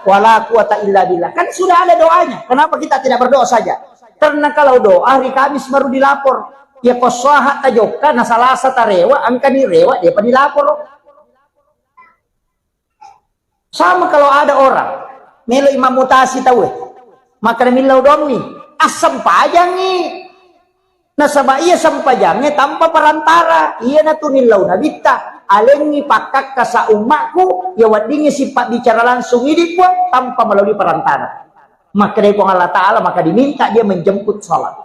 wala quwata illa billah. Kan sudah ada doanya. Kenapa kita tidak berdoa saja? Karena kalau doa hari Kamis baru dilapor. Ya ko soha tajokka na Salasa tarewa, engka ni rewa, depa dilapor. Sama kalau ada orang melo imam mutasi tauwe, maka millau doanni, assempajangi. Nasaba iya sempajangnge tanpa perantara, iyanatu nillau nabitta, alengngi pakkakkasa ummakku, ya weddingngi sipabbicara langsung idi Puang tanpa melalui perantara. Makkedai Puang Allah Ta'ala, maka diminta dia menjemput salat.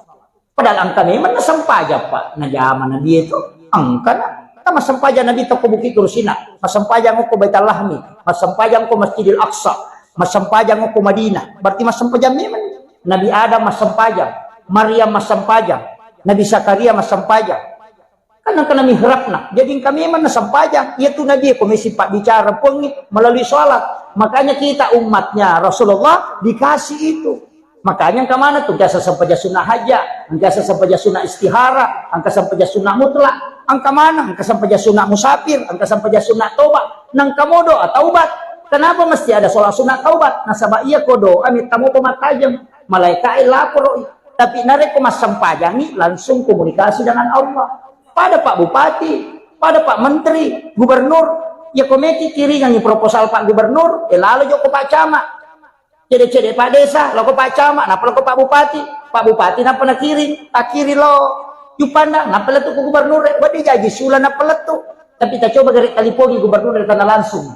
Padahal engka memang nasempajang, Pak. Najama Nabi itu engka na. Kan massempajang Nabi toko Bukit Tursina, massempajang ko Baitul Lahmi, massempajang ko Masjidil Aqsa, massempajang ko Madinah. Berarti massempajang memang. Nabi Adam massempajang, Maryam massempajang, Nabi Zakaria massempajang. Kan engka na mihrabna. Jadi engka memang nasempajang. Iya tu Nabi ko mesi pabbicara Puangnge melalui salat. Makanya kita umatnya Rasulullah dikasih itu. Makanya engka mana tu, engka sempajang sunnah hajat, engka sempajang sunnah istihara, engka sempajang sunnah mutlak, engka mana, engka sempajang sunnah musafir, engka sempajang sunnah toba, nengka modo taubat. Kenapa mesti ada sholat sunnah taubat? Nasaba iya ko doa mitta mo pematajeng, malaika e laporo. Tapi narekko massempajangi, langsung komunikasi dengan Allah. Pada Pak Bupati, pada Pak Menteri, Gubernur, ya ko meki kiringangi proposal Pak Gubernur, eh lalo joko Pak Camat. Cede-cede Pak Desa, loko Pak Camat, napa loko Pak Bupati. Pak Bupati napa nakiring, takkiring lo Juppandang, napa lettu ku Gubernur, eh, wedding jaji sula napa lettu. Tapi tacoba gare talipongi Gubernur dari tanah langsung.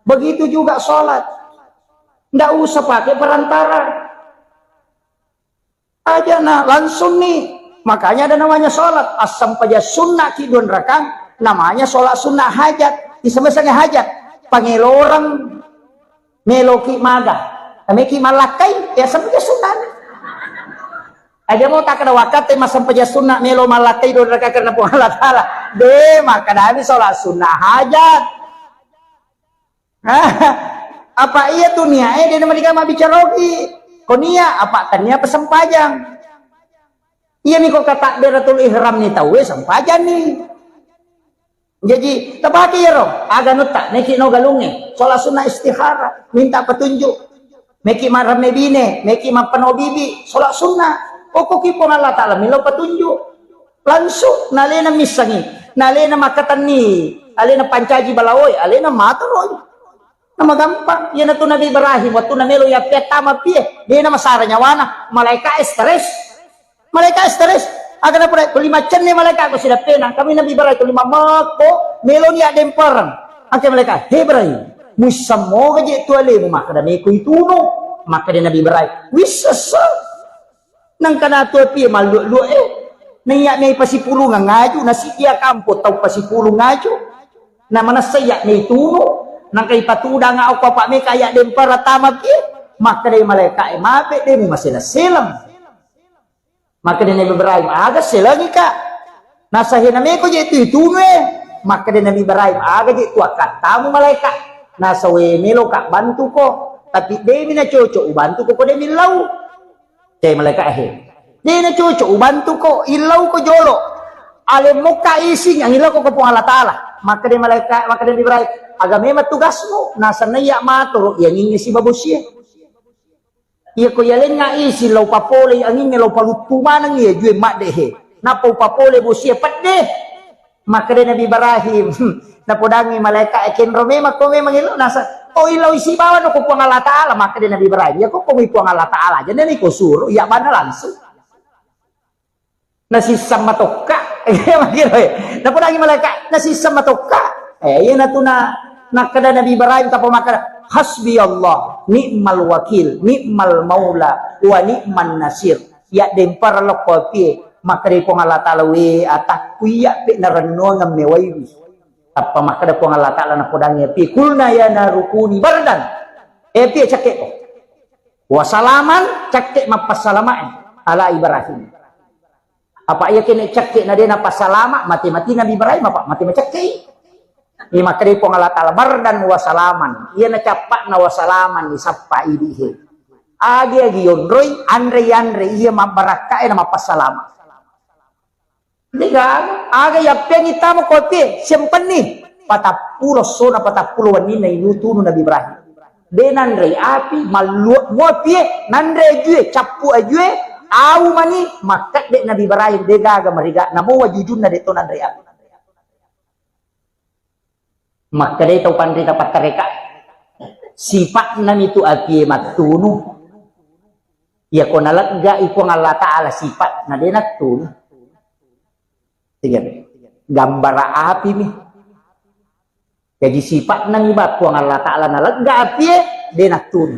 Begitu juga sholat. Ndak usah pakai perantara. Aja na langsung nih. Makanya ada namanya sholat. Assempajang sunnah ki dua rakang, namanya sholat sunnah hajat. Disebut hajat. Pangeloreng meloki maga. Nameki malakkai, ya sempajang sunnah. Aja mau tak ada waktu, eh, massempajang sunnah melo malakkai dua rakang karena Puang Allah Ta'ala. Deh, makanya sholat sunnah hajat. Apa iya tu niat, eh, dia nama dikama bicara ogi. Ko niat, apa tania pasempajang. Iya mi ko kata beratul ihram ni tau, eh, sempajang ni. Jadi, tabaki ya ro, aga nutta, neki no galunge, sholat sunnah istihara, minta petunjuk. Meki maremme bine, meki mappano bibi, sholat sunnah. Pokok ki Puang Allah Ta'ala, milo petunjuk. Langsung, nalena missangi, nalena makatanni, alena pancaji balaoi, alena matoroi. Nama gampang, iyanatu Nabi Ibrahim, waktu namelo yappettama pie, dena masara nyawana, malaika stres. Malaika stres, aga napura, ko lima cenne malaika ko sidappena, kami Nabi Ibrahim ko lima mekko, meloni addempereng. Angke malaika, he Ibrahim, muissammoga je tu alemu, makkada meko itunu, makkada Nabi Ibrahim, wissessa. Nengka natu apie malluak-luak e. Naiya mei pasipulung ngaju, nasi dia kampo tau pasipulung ngaju. Na manessa iya mei tunu, nangka ipatudang okko apa meka iya dempara tama pie. Makkeda malaika e, mape de mu masela-selang. Makkeda Nabi Ibrahim, aga selangi ka? Nasa hena meko je tu itunu e. Makkeda Nabi Ibrahim, aga je tu akkattamu malaika? Nasa we melo ka bantu ko, tapi demi na cocok ubantu ko, ko demi lau. Te malaika he. De na cocok ubantu ko, illau ko jolo. Ale mokka ising yang illau ko, ko Puang Allah Ta'ala. Makkeda malaika, makkeda Ibrahim, aga memang tugasmu? Nasa naiya matoro, iya ngingi sibabosie. Iya ko iya lenga ising lau papole, iya ngingi lau paluttu maneng iya jue madde he. Napa upapole bosie pedde. Makkeda Nabi Ibrahim, napodangi malaika e, kenro memang ko memang illau? Nasa, oh, illau isi bawa no ko Puang Allah Ta'ala. Makkeda Nabi Ibrahim, ya ko komi Puang Allah Ta'ala aja, nani ko suruh, iya bana langsung. Nasisseng matokka. Iya, makkiro e. Napodangi malaika, nasisseng matokka. Eh, iya natuna, nakkeda Nabi Ibrahim, tapa makkeda, hasbi Allah, ni'mal wakil, ni'mal maula, wa ni'man nasir. Iya dempara lokko apie, makkeda Puang Allah Ta'ala, we atakku iya pe narennuang mewaiwi. Tappa makkeda Puang Allah Ta'ala napodangi api, kulna ya naru kuni bardan. Eh, api cakke ko. Wa salaman, cakke mappassalamae ala Ibrahim. Apa iya kene cakke na de napassalama, mati-mati Nabi Ibrahim apa? Mati macakke. Iya makkeda Puang Allah Ta'ala, bardan wa salaman. Iya na cappakna wa salaman, isappa idi he. Agi-agi yonroi, anre-anre, iya mabbarakka e na mappassalama. Degaga, aga yappeangi tama ko apie, siampenni. Patappulo essona, patappulo wenninna inutunu Nabi Ibrahim. De nanrei api, malluak mua apie, nanre ajue, cappu ajue, au mani, makkedde Nabi Ibrahim, degaga mariga, namo wajujunna de to nanrei api. Makkedai tau panrita pattareka, sipa'na mitu apie mattunu. Iya ko naleggai Puang Allah Ta'ala sipa'na de nattunu. Tiga. Gambara api mi. Jadi sipa'na mi ba Puang Allah Ta'ala nalegga apie de nattunu.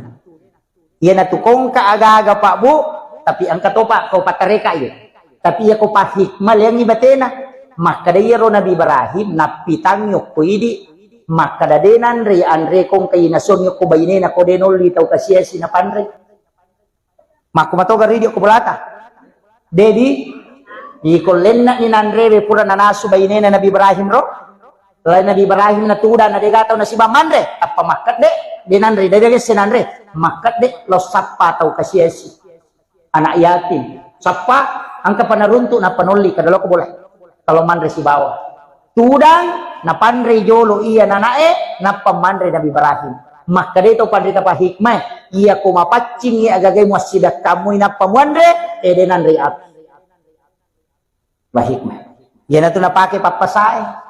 Iyanatu kongka aga-aga, Pak, Bu, tapi engka topa ko patareka iya. Tapi iya ko pahikmah leangngi batena. Makkeda iyaro Nabi Ibrahim, nappitangngi okko idi, makkeda de nanre, anre kongka inasongi okko bainena ko de nolli tau kasiasi napanre. Makku matoga ridi okko bolata. Dedi, iko lenna ni nanrewe pura nanasu bainena Nabi Ibrahim ro. Lai Nabi Ibrahim natudang na dega tau nasiba manre, tappa makkedde, de nanre, de gesse nanre, makkedde lo sappa tau kasiasi. Anak yatim, sappa, engka panaruntu nappa nolli kada loko bola. Kalau manre sibawa. Tudang, napanre jolo iya nanae, nappa manre Nabi Ibrahim. Makkeda to panrita pahikmah, iya ko mapaccing iya agagai muassidakkamu nappa muanre, ede nanre api. Bahikmah. Iyanatu napake pappasae.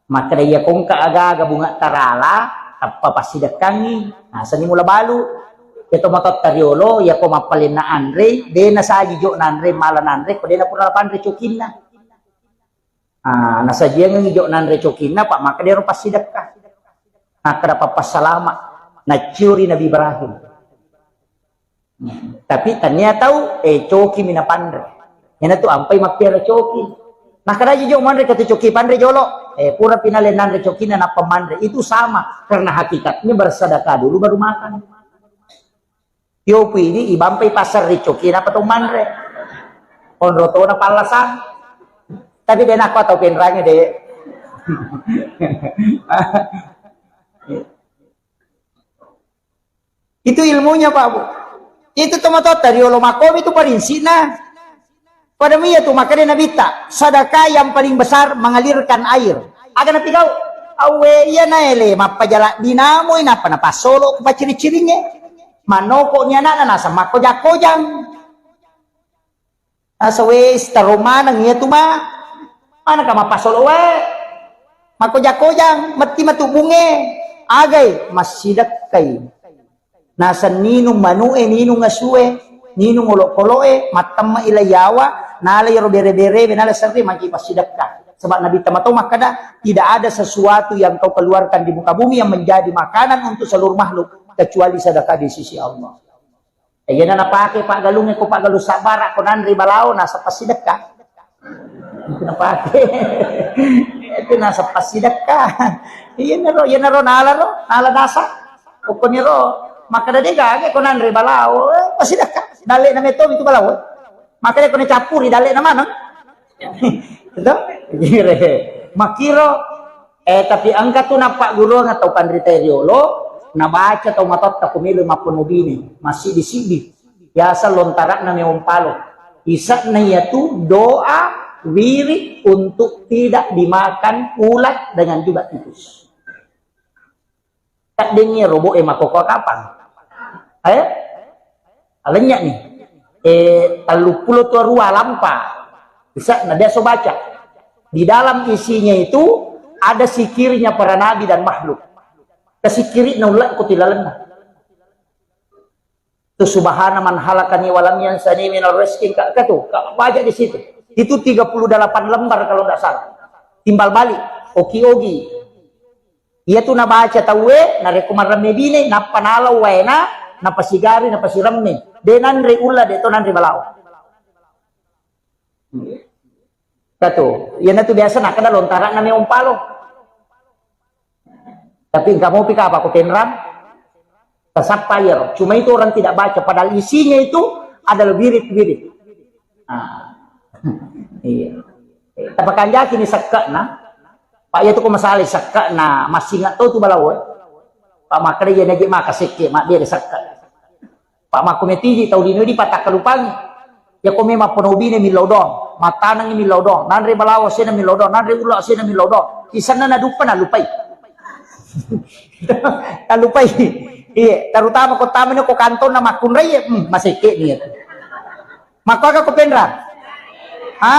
Makkeda iya kongka aga-aga bunga tarala, tappa passidekkangi. Nasani mula balu. Iya to matotta riolo, iya ko mappalenna anre, de nasaji jo nanre, mala nanre, ko de napura panre cokinna. Ah, nasajiangengi jo nanre cokinna, Pak, makkeda ro passidekka. Makkeda pappassalama. Naciuri Nabi Ibrahim. Tapi tania tau, eh, coki mi napanre. Iyanatu ampai mappiara coki. Nakkeda jo manre katu coki panre jolo. Eh, pura pinale nanre cokinna nappa manre. Itu sama, karena hakikatnya bersedekah dulu baru makan. Yopi di ibampai pasar ri coki nappa to manre. Onro to na pallasang. Tapi de nakko tau penrange de. Itu ilmunya, Pak, Bu. Itu tomatoatta riolo makkomi itu parinsikna. Pada iya tu makkeda Nabitta, sedekah yang paling besar mengalirkan air. Aga napigau? Awe iya naele mappajala dinamoi nappa napassolo ku pacciri-ciringnge. Mannoko ni anakna naseng makkojang-kojang. Asa wes taro maneng iya tu ma. Maneng ka mappasolo wae. Makkojang-kojang, metti matu bunge. Agai massidekkai. Naseng ninung manu'e, ninung asue, ninung olokolo'e, mattemme'i lai yawa, nalai ro bere-berewe, nala serre magi passidekka. Sebab Nabi Tamato makkeda, tidak ada sesuatu yang kau keluarkan di muka bumi yang menjadi makanan untuk seluruh makhluk kecuali sedekah di sisi Allah. Eh, iyana napake paggalungnge ko paggalung sabbara ko nanre balao nasappa sidekka. Itu napake. Itu nasappa sidekka. Iyanaro, iyanaro nala ro, nala nasa. Okkoniro makkeda de gaga ko nanre balao, eh, pasidekka. Dalle na meto itu balao. Makkeda ko nacappuri dalle na maneng. Betul? Makkiro. Eh, tapi engka tu nappagguruang tau panrita riolo, nabaca tau matotta ko melo mapponobine, massidi-sidi. Biasa lontara'na meong palo. Isa'na iyatu doa wirid untuk tidak dimakan ulat dengan juga tikus. Taddengngi robo e makoko kapang. Eh? Alenya ni. Eh, telluppulo tua rua lampa. Bisa, nah, biasa baca. Di dalam isinya itu ada sikirnya para nabi dan makhluk. Kesikiri na ulat ko tilalenna. Tu subhana man halakani walam yansani minal rizki, ka, ka tu, ka baca di situ. Itu tiga puluh delapan lembar kalau nggak salah. Timbal balik, oki-ogi. Iyatu nabaca tauwe, narekko maremme bine, nappa nalau waena, napasigari, napasiremme. De nanre ulla, de to nanre balao. Katu, iyanatu biasa nakkeda lontara'na meong palo. Tapi engka mopi kapa ko penrang? Tasappa iyaro. Cuma itu orang tidak baca, padahal isinya itu adalah wirid-wirid. Ah. Iya. Tapakanjaki ni sekke'na. Pak, iya tu ko masalah sekke'na, massinga to tu balao, eh. Pak, makkeda iya naji maka sekke, mabbere sekke. Pak, makko metiji tau lino di patakkalupangi. Iya ko memang ponobine millau dong, matanengi millau dong, nanre balawo sena millau dong, nanre ulo sena millau dong. Isenna naduppa nalupai. Nalupai. Iya, terutama ko tamani ko kantonna makkunrai, hmm, masekke ni. Makko aga ko penra? Ha?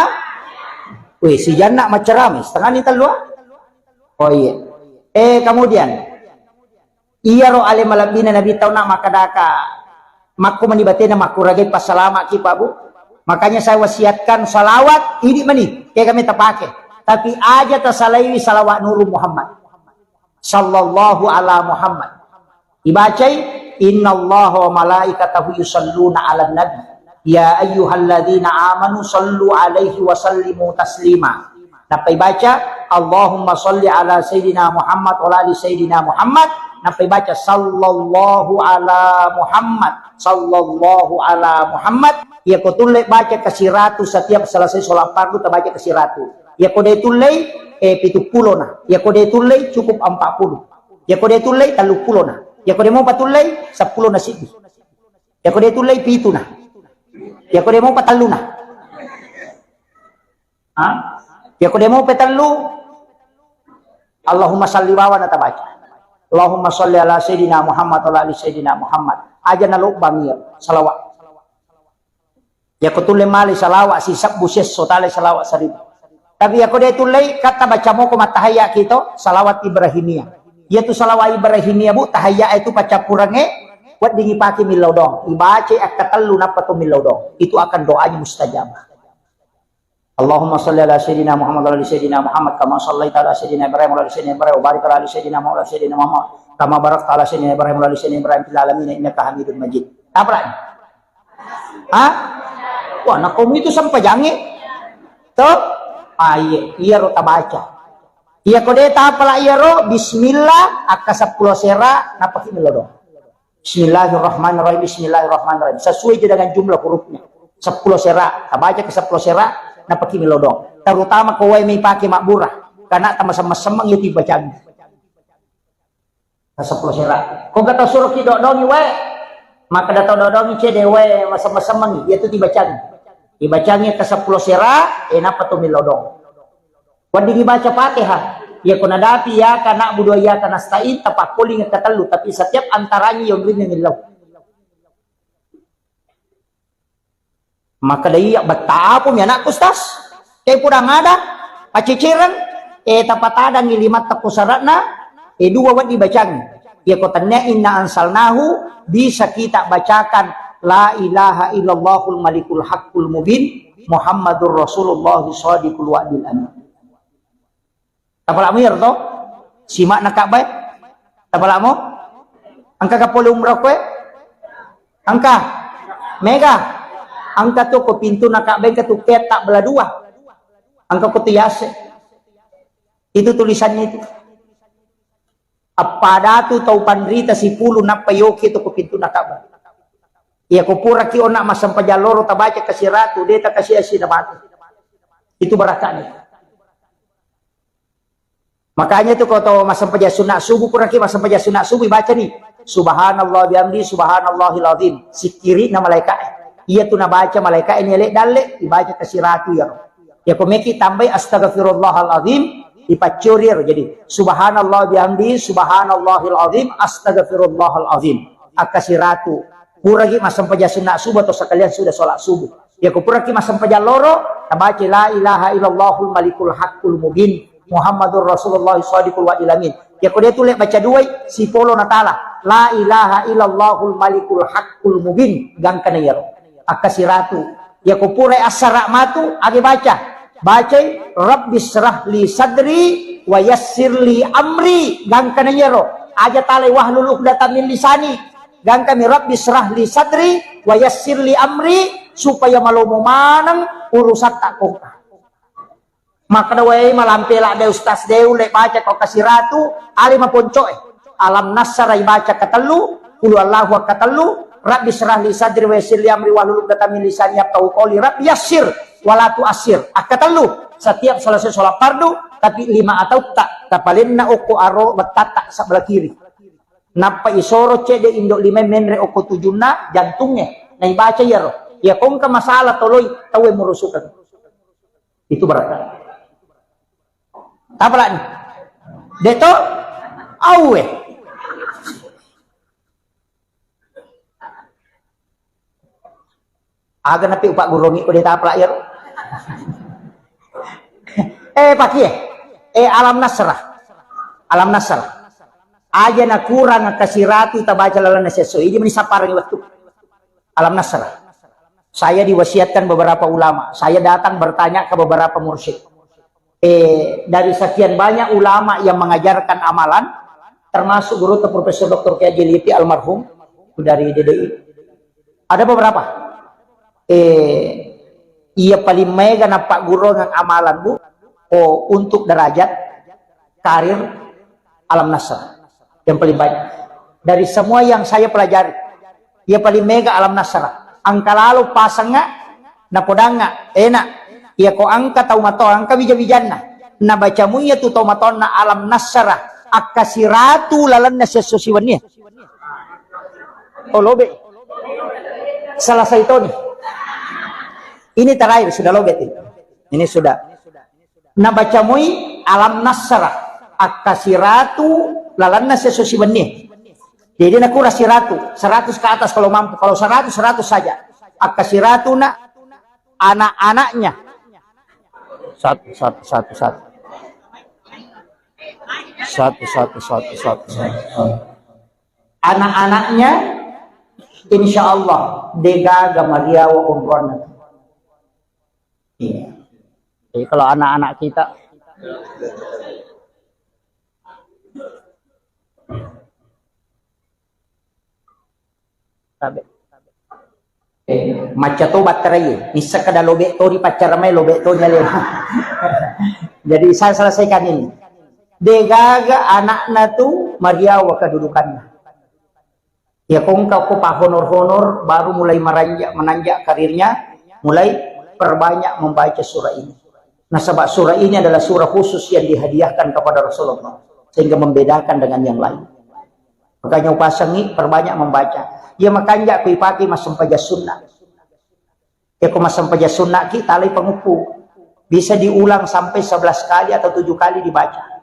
Wih, si Janna macerami, setengah ni tellu, ah? Oh iya. Eh, kemudian, iyaro ale malebbina Nabi tau na makkadaka, makko mani batena makkuragai passalama ki, Pak, Bu. Makanya saya wasiatkan salawat, ini mani, kayak kami terpakai. Tapi aja tersalaiwi salawat Nurul Muhammad. Sallallahu ala Muhammad. Ibacai, "Innallaha wa malaikatahu yusalluna 'alan nabi. Ya ayyuhalladzina amanu sallu 'alaihi wa sallimu taslima." Nappa ibaca, "Allahumma salli ala Sayyidina Muhammad wa ala ali Sayyidina Muhammad." Nappa ibaca, "Sallallahu ala Muhammad, sallallahu ala Muhammad." Iyako tulle baca kasiratu setiap selesai sholat fardu, tabaca kasiratu. Iyako de tullei, eh, pitu pulona. Iyako de tullei, cukup empat puluh. Iyako de tullei, tellu pulona. Iyako de mopa tullei, seppulo na siddi. Iyako de tullei, pituna. Iyako de mopa telluna. Ha? Iyako de mopa tellu, Allahumma salli bawana tabaca. Allahumma salli ala Sayyidina Muhammad wa ala ali Sayyidina Muhammad. Aja nalobbangi iya salawat. Iyako tulle male salawat sisebbu siesso, tale salawat seribu. Tapi iyako de tullei, katta baca moko mattahayya kito, salawat Ibrahimiyah. Iyatu salawat Ibrahimiyah, Bu, tahayya itu paccappurengnge, weddingi pake millau doang. Ibacai akkatellu nappa to millau doang. Itu akan doanya mustajabah. Allahumma salli ala Sayyidina Muhammad wa ala ali Sayyidina Muhammad kama sallaita ala Sayyidina Ibrahim wa ala ali Sayyidina Ibrahim wa barik ala ali Sayyidina Muhammad wa ala ali Sayyidina Muhammad kama barakta ala Sayyidina Ibrahim wa ala ali Sayyidina Ibrahim fil alamin innaka Hamidum Majid. Apa lagi? Hah? Wah, nakomi itu sempajangnge. Toh? Ah, iya, iyaro tabaca. Iyako de tapala iyaro, bismillah, akka seppulo sera, napaki melodong. Bismillahirrahmanirrahim, bismillahirrahmanirrahim. Sesuai je dengan jumlah hurufnya. Seppulo sera, tabaca ke seppulo sera, napaki melodong. Terutama ko wae mai pake mabbura. Karena tamasemmeng-semmeng itu dibacangi. Ka seppulo sera. Ko gata suruh ki dodongi wae, maka data dodongi cede wae masemmeng-semmengi, iyatu dibacangi. Dibacangi ke seppulo sera, eh, nappa to melodong. Wedding dibaca Fatihah. Iya ko nadapi iyyaka na'budu wa iyyaka nasta'in, tapakkoling ke tellu, tapi setiap antaranya yonrinna millau. Makkeda, "Iya, betta apa mi anakku, Ustaz? Te pudang ada, pacicereng, eh, tapatadangi lima tekku saratna, eh, dua wedding bacangi." Iya ko tennia inna ansalnahu, bisa kita bacakan la ilaha illallahul malikul haqqul mubin, Muhammadur Rasulullah shadiqul wa'dil amin. Tapala'mu iyaro to? Sima'na Ka'bah e? Tapala'mu? Engka ga pole umrah koe? Engka? Mega? Engka tu ko pintuna Ka'bah, engka tu peta bela dua. Engka ko tu yase. Itu tulisannya itu. Appada tu tau panrita sipulu nappa yoki tu ko pintuna Ka'bah. Iya ko puraki onna massempajang loro tabaca kasiratu, de takasi-asi na mate. Itu barakani. Makanya itu ko tau massempajang sunat subuh, puraki massempajang sunat subuh, baca ni, "Subhanallah bihamdi, subhanallahil azim." Sikkiri'na malaika'e. Iya tu nabaca malaika'e ni ele dalle, ibaca kasiratu iyaro. Iya ko meki tambai, "Astaghfirullahal azim," ipaccori iyaro. Jadi, "Subhanallah bihamdi, subhanallahil azim, astaghfirullahal azim." Akkasiratu. Puraki massempajang sunat subuh atau sekalian sudah sholat subuh. Iya ko puraki massempajang loro, tabaca la ilaha illallahul malikul haqqul mubin, Muhammadur Rasulullah shadiqul wa'dil amin. Iya ko de tulle baca duai, sipolo natala. La ilaha illallahul malikul haqqul mubin, gangkana iyaro. Akkasiratu. Iya ko purai assara matu, age baca. Bacai, "Rabbi syrah li sadri wa yassir li amri." Gangkana iyaro. Aja talai, "Wahlul uqdatam min lisani." Gangkami, "Rabbi syrah li sadri wa yassir li amri," supaya malomo maneng urusatta kongka. Makkeda, "Wae, malampe ladde Ustaz, de ulle baca ko kasiratu, ale maponcoe." Alam Nasrah ibaca katellu, Qul huwallahu akkatellu, Rabbi syrah li sadri wa yassir li amri wahlul uqdatam min lisani yafqahu qawli, Rabbi yassir wa la tu'assir akkatellu. Setiap selesai sholat fardu, tapi lima atautta tapalenna okko aro wettatta sebelah kiri. Nappa isoro cedde indo lima menre okko tujunna jantungnge, naibaca iyaro. Iya kongka masalah toloi tauwe murusukeng. Itu berarti. Apa lagi? Deto? Auwe. Aga napi upagguruangi ko de tapala iyaro. Eh, pakie. Eh, Alam Nasrah. Alam Nasrah. Aja nakurang kasiratu tabaca lalenna siesso. Idi meni sapparengngi wettu. Alam Nasrah. Saya diwasiatkan beberapa ulama. Saya datang bertanya ke beberapa mursyid. Eh, dari sekian banyak ulama yang mengajarkan amalan, termasuk guru Profesor Doktor Kiai Haji Liti almarhum, dari D D I. Ada beberapa. Eh, iya paling mega napaggurungeng amalan, Bu, oh, untuk derajat karir Alam Nasr. Yang paling banyak. Dari semua yang saya pelajari, iya paling mega Alam Nasr. Engka lalo pasengnga, napodangnga, enak. Iya ko engka tau mato, engka wija-wijanna. Nabaca muiya tu tau matonna Alam Nasr, akkasiratu lalenna siesso siwenni. Oh, lobe. Selesai toni. Ini terakhir, sudah lobe ini. Ini sudah. Nabaca mui Alam Nasr, akkasiratu lalenna siesso siwenni. Jadi nakura siratu, seratus ke atas kalau mampu. Kalau seratus, seratus saja. Akkasiratu na anak-anaknya. Satu, satu, satu, satu. Satu, satu, satu, satu, satu. Anak-anaknya, insya Allah, degaga mariawa onronna. Iya. Jadi kalau anak-anak kita, tabe. Eh, macca to batterai, nisseng kada lobe to ripaccareng mai, lobe to nyale. Jadi saya selesaikan ini. Degaga anakna tu mariawa kedudukanna. Ya, ko engka ko pahonor-honor, baru mulai meranjak, menanjak karirnya, mulai perbanyak membaca surah ini. Nasaba surah ini adalah surah khusus yang dihadiahkan kepada Rasulullah, sehingga membedakan dengan yang lain. Makanya upasangi perbanyak membaca. Ya, makanya aku ipake massempajang sunnah. Ya, ko massempajang sunnaki, talai panguppu. Bisa diulang sampai sebelas kali atau tujuh kali dibaca.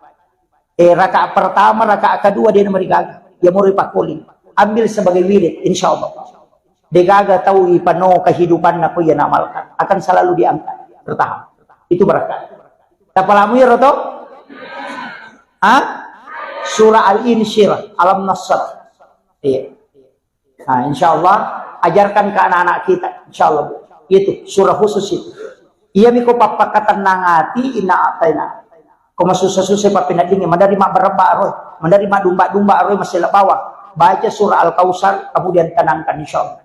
Eh, rakaat pertama, rakaat kedua dia namarigaga. Ya, mori pakoli. Ambil sebagai wirid, insya Allah. Degaga tau ipano kehidupanna ko iya namalkan. Akan selalu diangkat. Bertahan. Itu berkah. Tapalamui roto? Ha? Surah Al-Insyirah, Alam Nasr. Iya. Nah, insya Allah, ajarkan ke anak-anak kita, insya Allah, Bu. Itu surah khusus itu. Iya miko pappakatenang ati, inna ataina. Ko masussa-sussa pappeneddingnge, madari mabbarebba aroi, madari madumba-dumba aroi, masela bawang. Baca surah Al-Kautsar, kemudian tenangkan, insya Allah.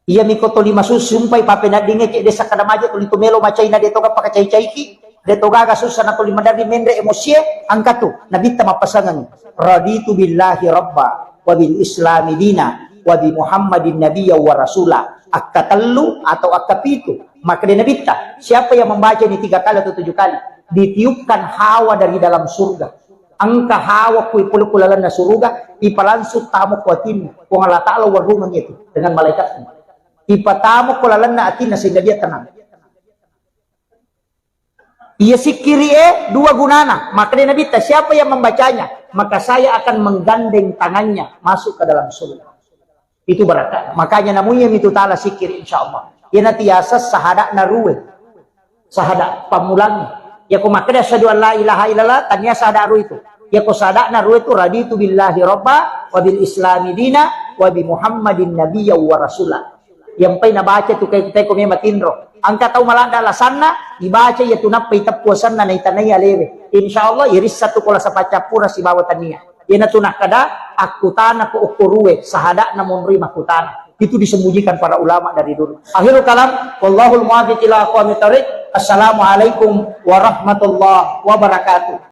Iya miko toli masussa sumpai pappeneddingnge, cek desa kada maje toli tu melo macai na de toga pakacai-caiki, de togaga sussa na toli madari menre emosie, angkatu, nabitta mappasangengi. Raditu billahi rabba, wa bil islami dina, wa bi Muhammadin nabiyya wa rasula. Akkatellu atau akkapitu, makkeda Nabitta, siapa yang membaca ini tiga kali atau tujuh kali, ditiupkan hawa dari dalam surga. Engka hawa kui pole ku lalenna suruga, ipalangsung tamo ku atinna. Puang Allah Ta'ala warrumeng itu dengan malaikatnya. Ipatamo ku lalenna atinna sehingga dia tenang. Iya sikkiri e dua gunana. Makkeda Nabitta, siapa yang membacanya, maka saya akan menggandeng tangannya masuk ke dalam surga. Itu berkah. Makanya namuiya mitu tala sikkiri, insya Allah. Iya natiasa sahada'na rue. Sahada pammulangi. Iya ko makkeda asyhadu an la ilaha illallah, tania sahada rue itu. Iya ko sahada'na rue itu, raditu billahi rabba, wa bil islami dina, wa bi Muhammadin nabiyya wa rasula. Yang pai nabaca tu kai, kai ko memang tinro. Engka tau maladda alasanna, ibaca iya tu nappa iteppu asenna naitanai alewe. Insya Allah, irissa tu kola sapaccappura sibawa tania. Iyanatu nakkeda, akkutana ko okko rue, sahada'na monroi makkutana. Itu disembunyikan para ulama dari dulu. Akhirul kalam, wallahul muwaffiq ila aqwamit thariq. Assalamualaikum warahmatullahi wabarakatuh.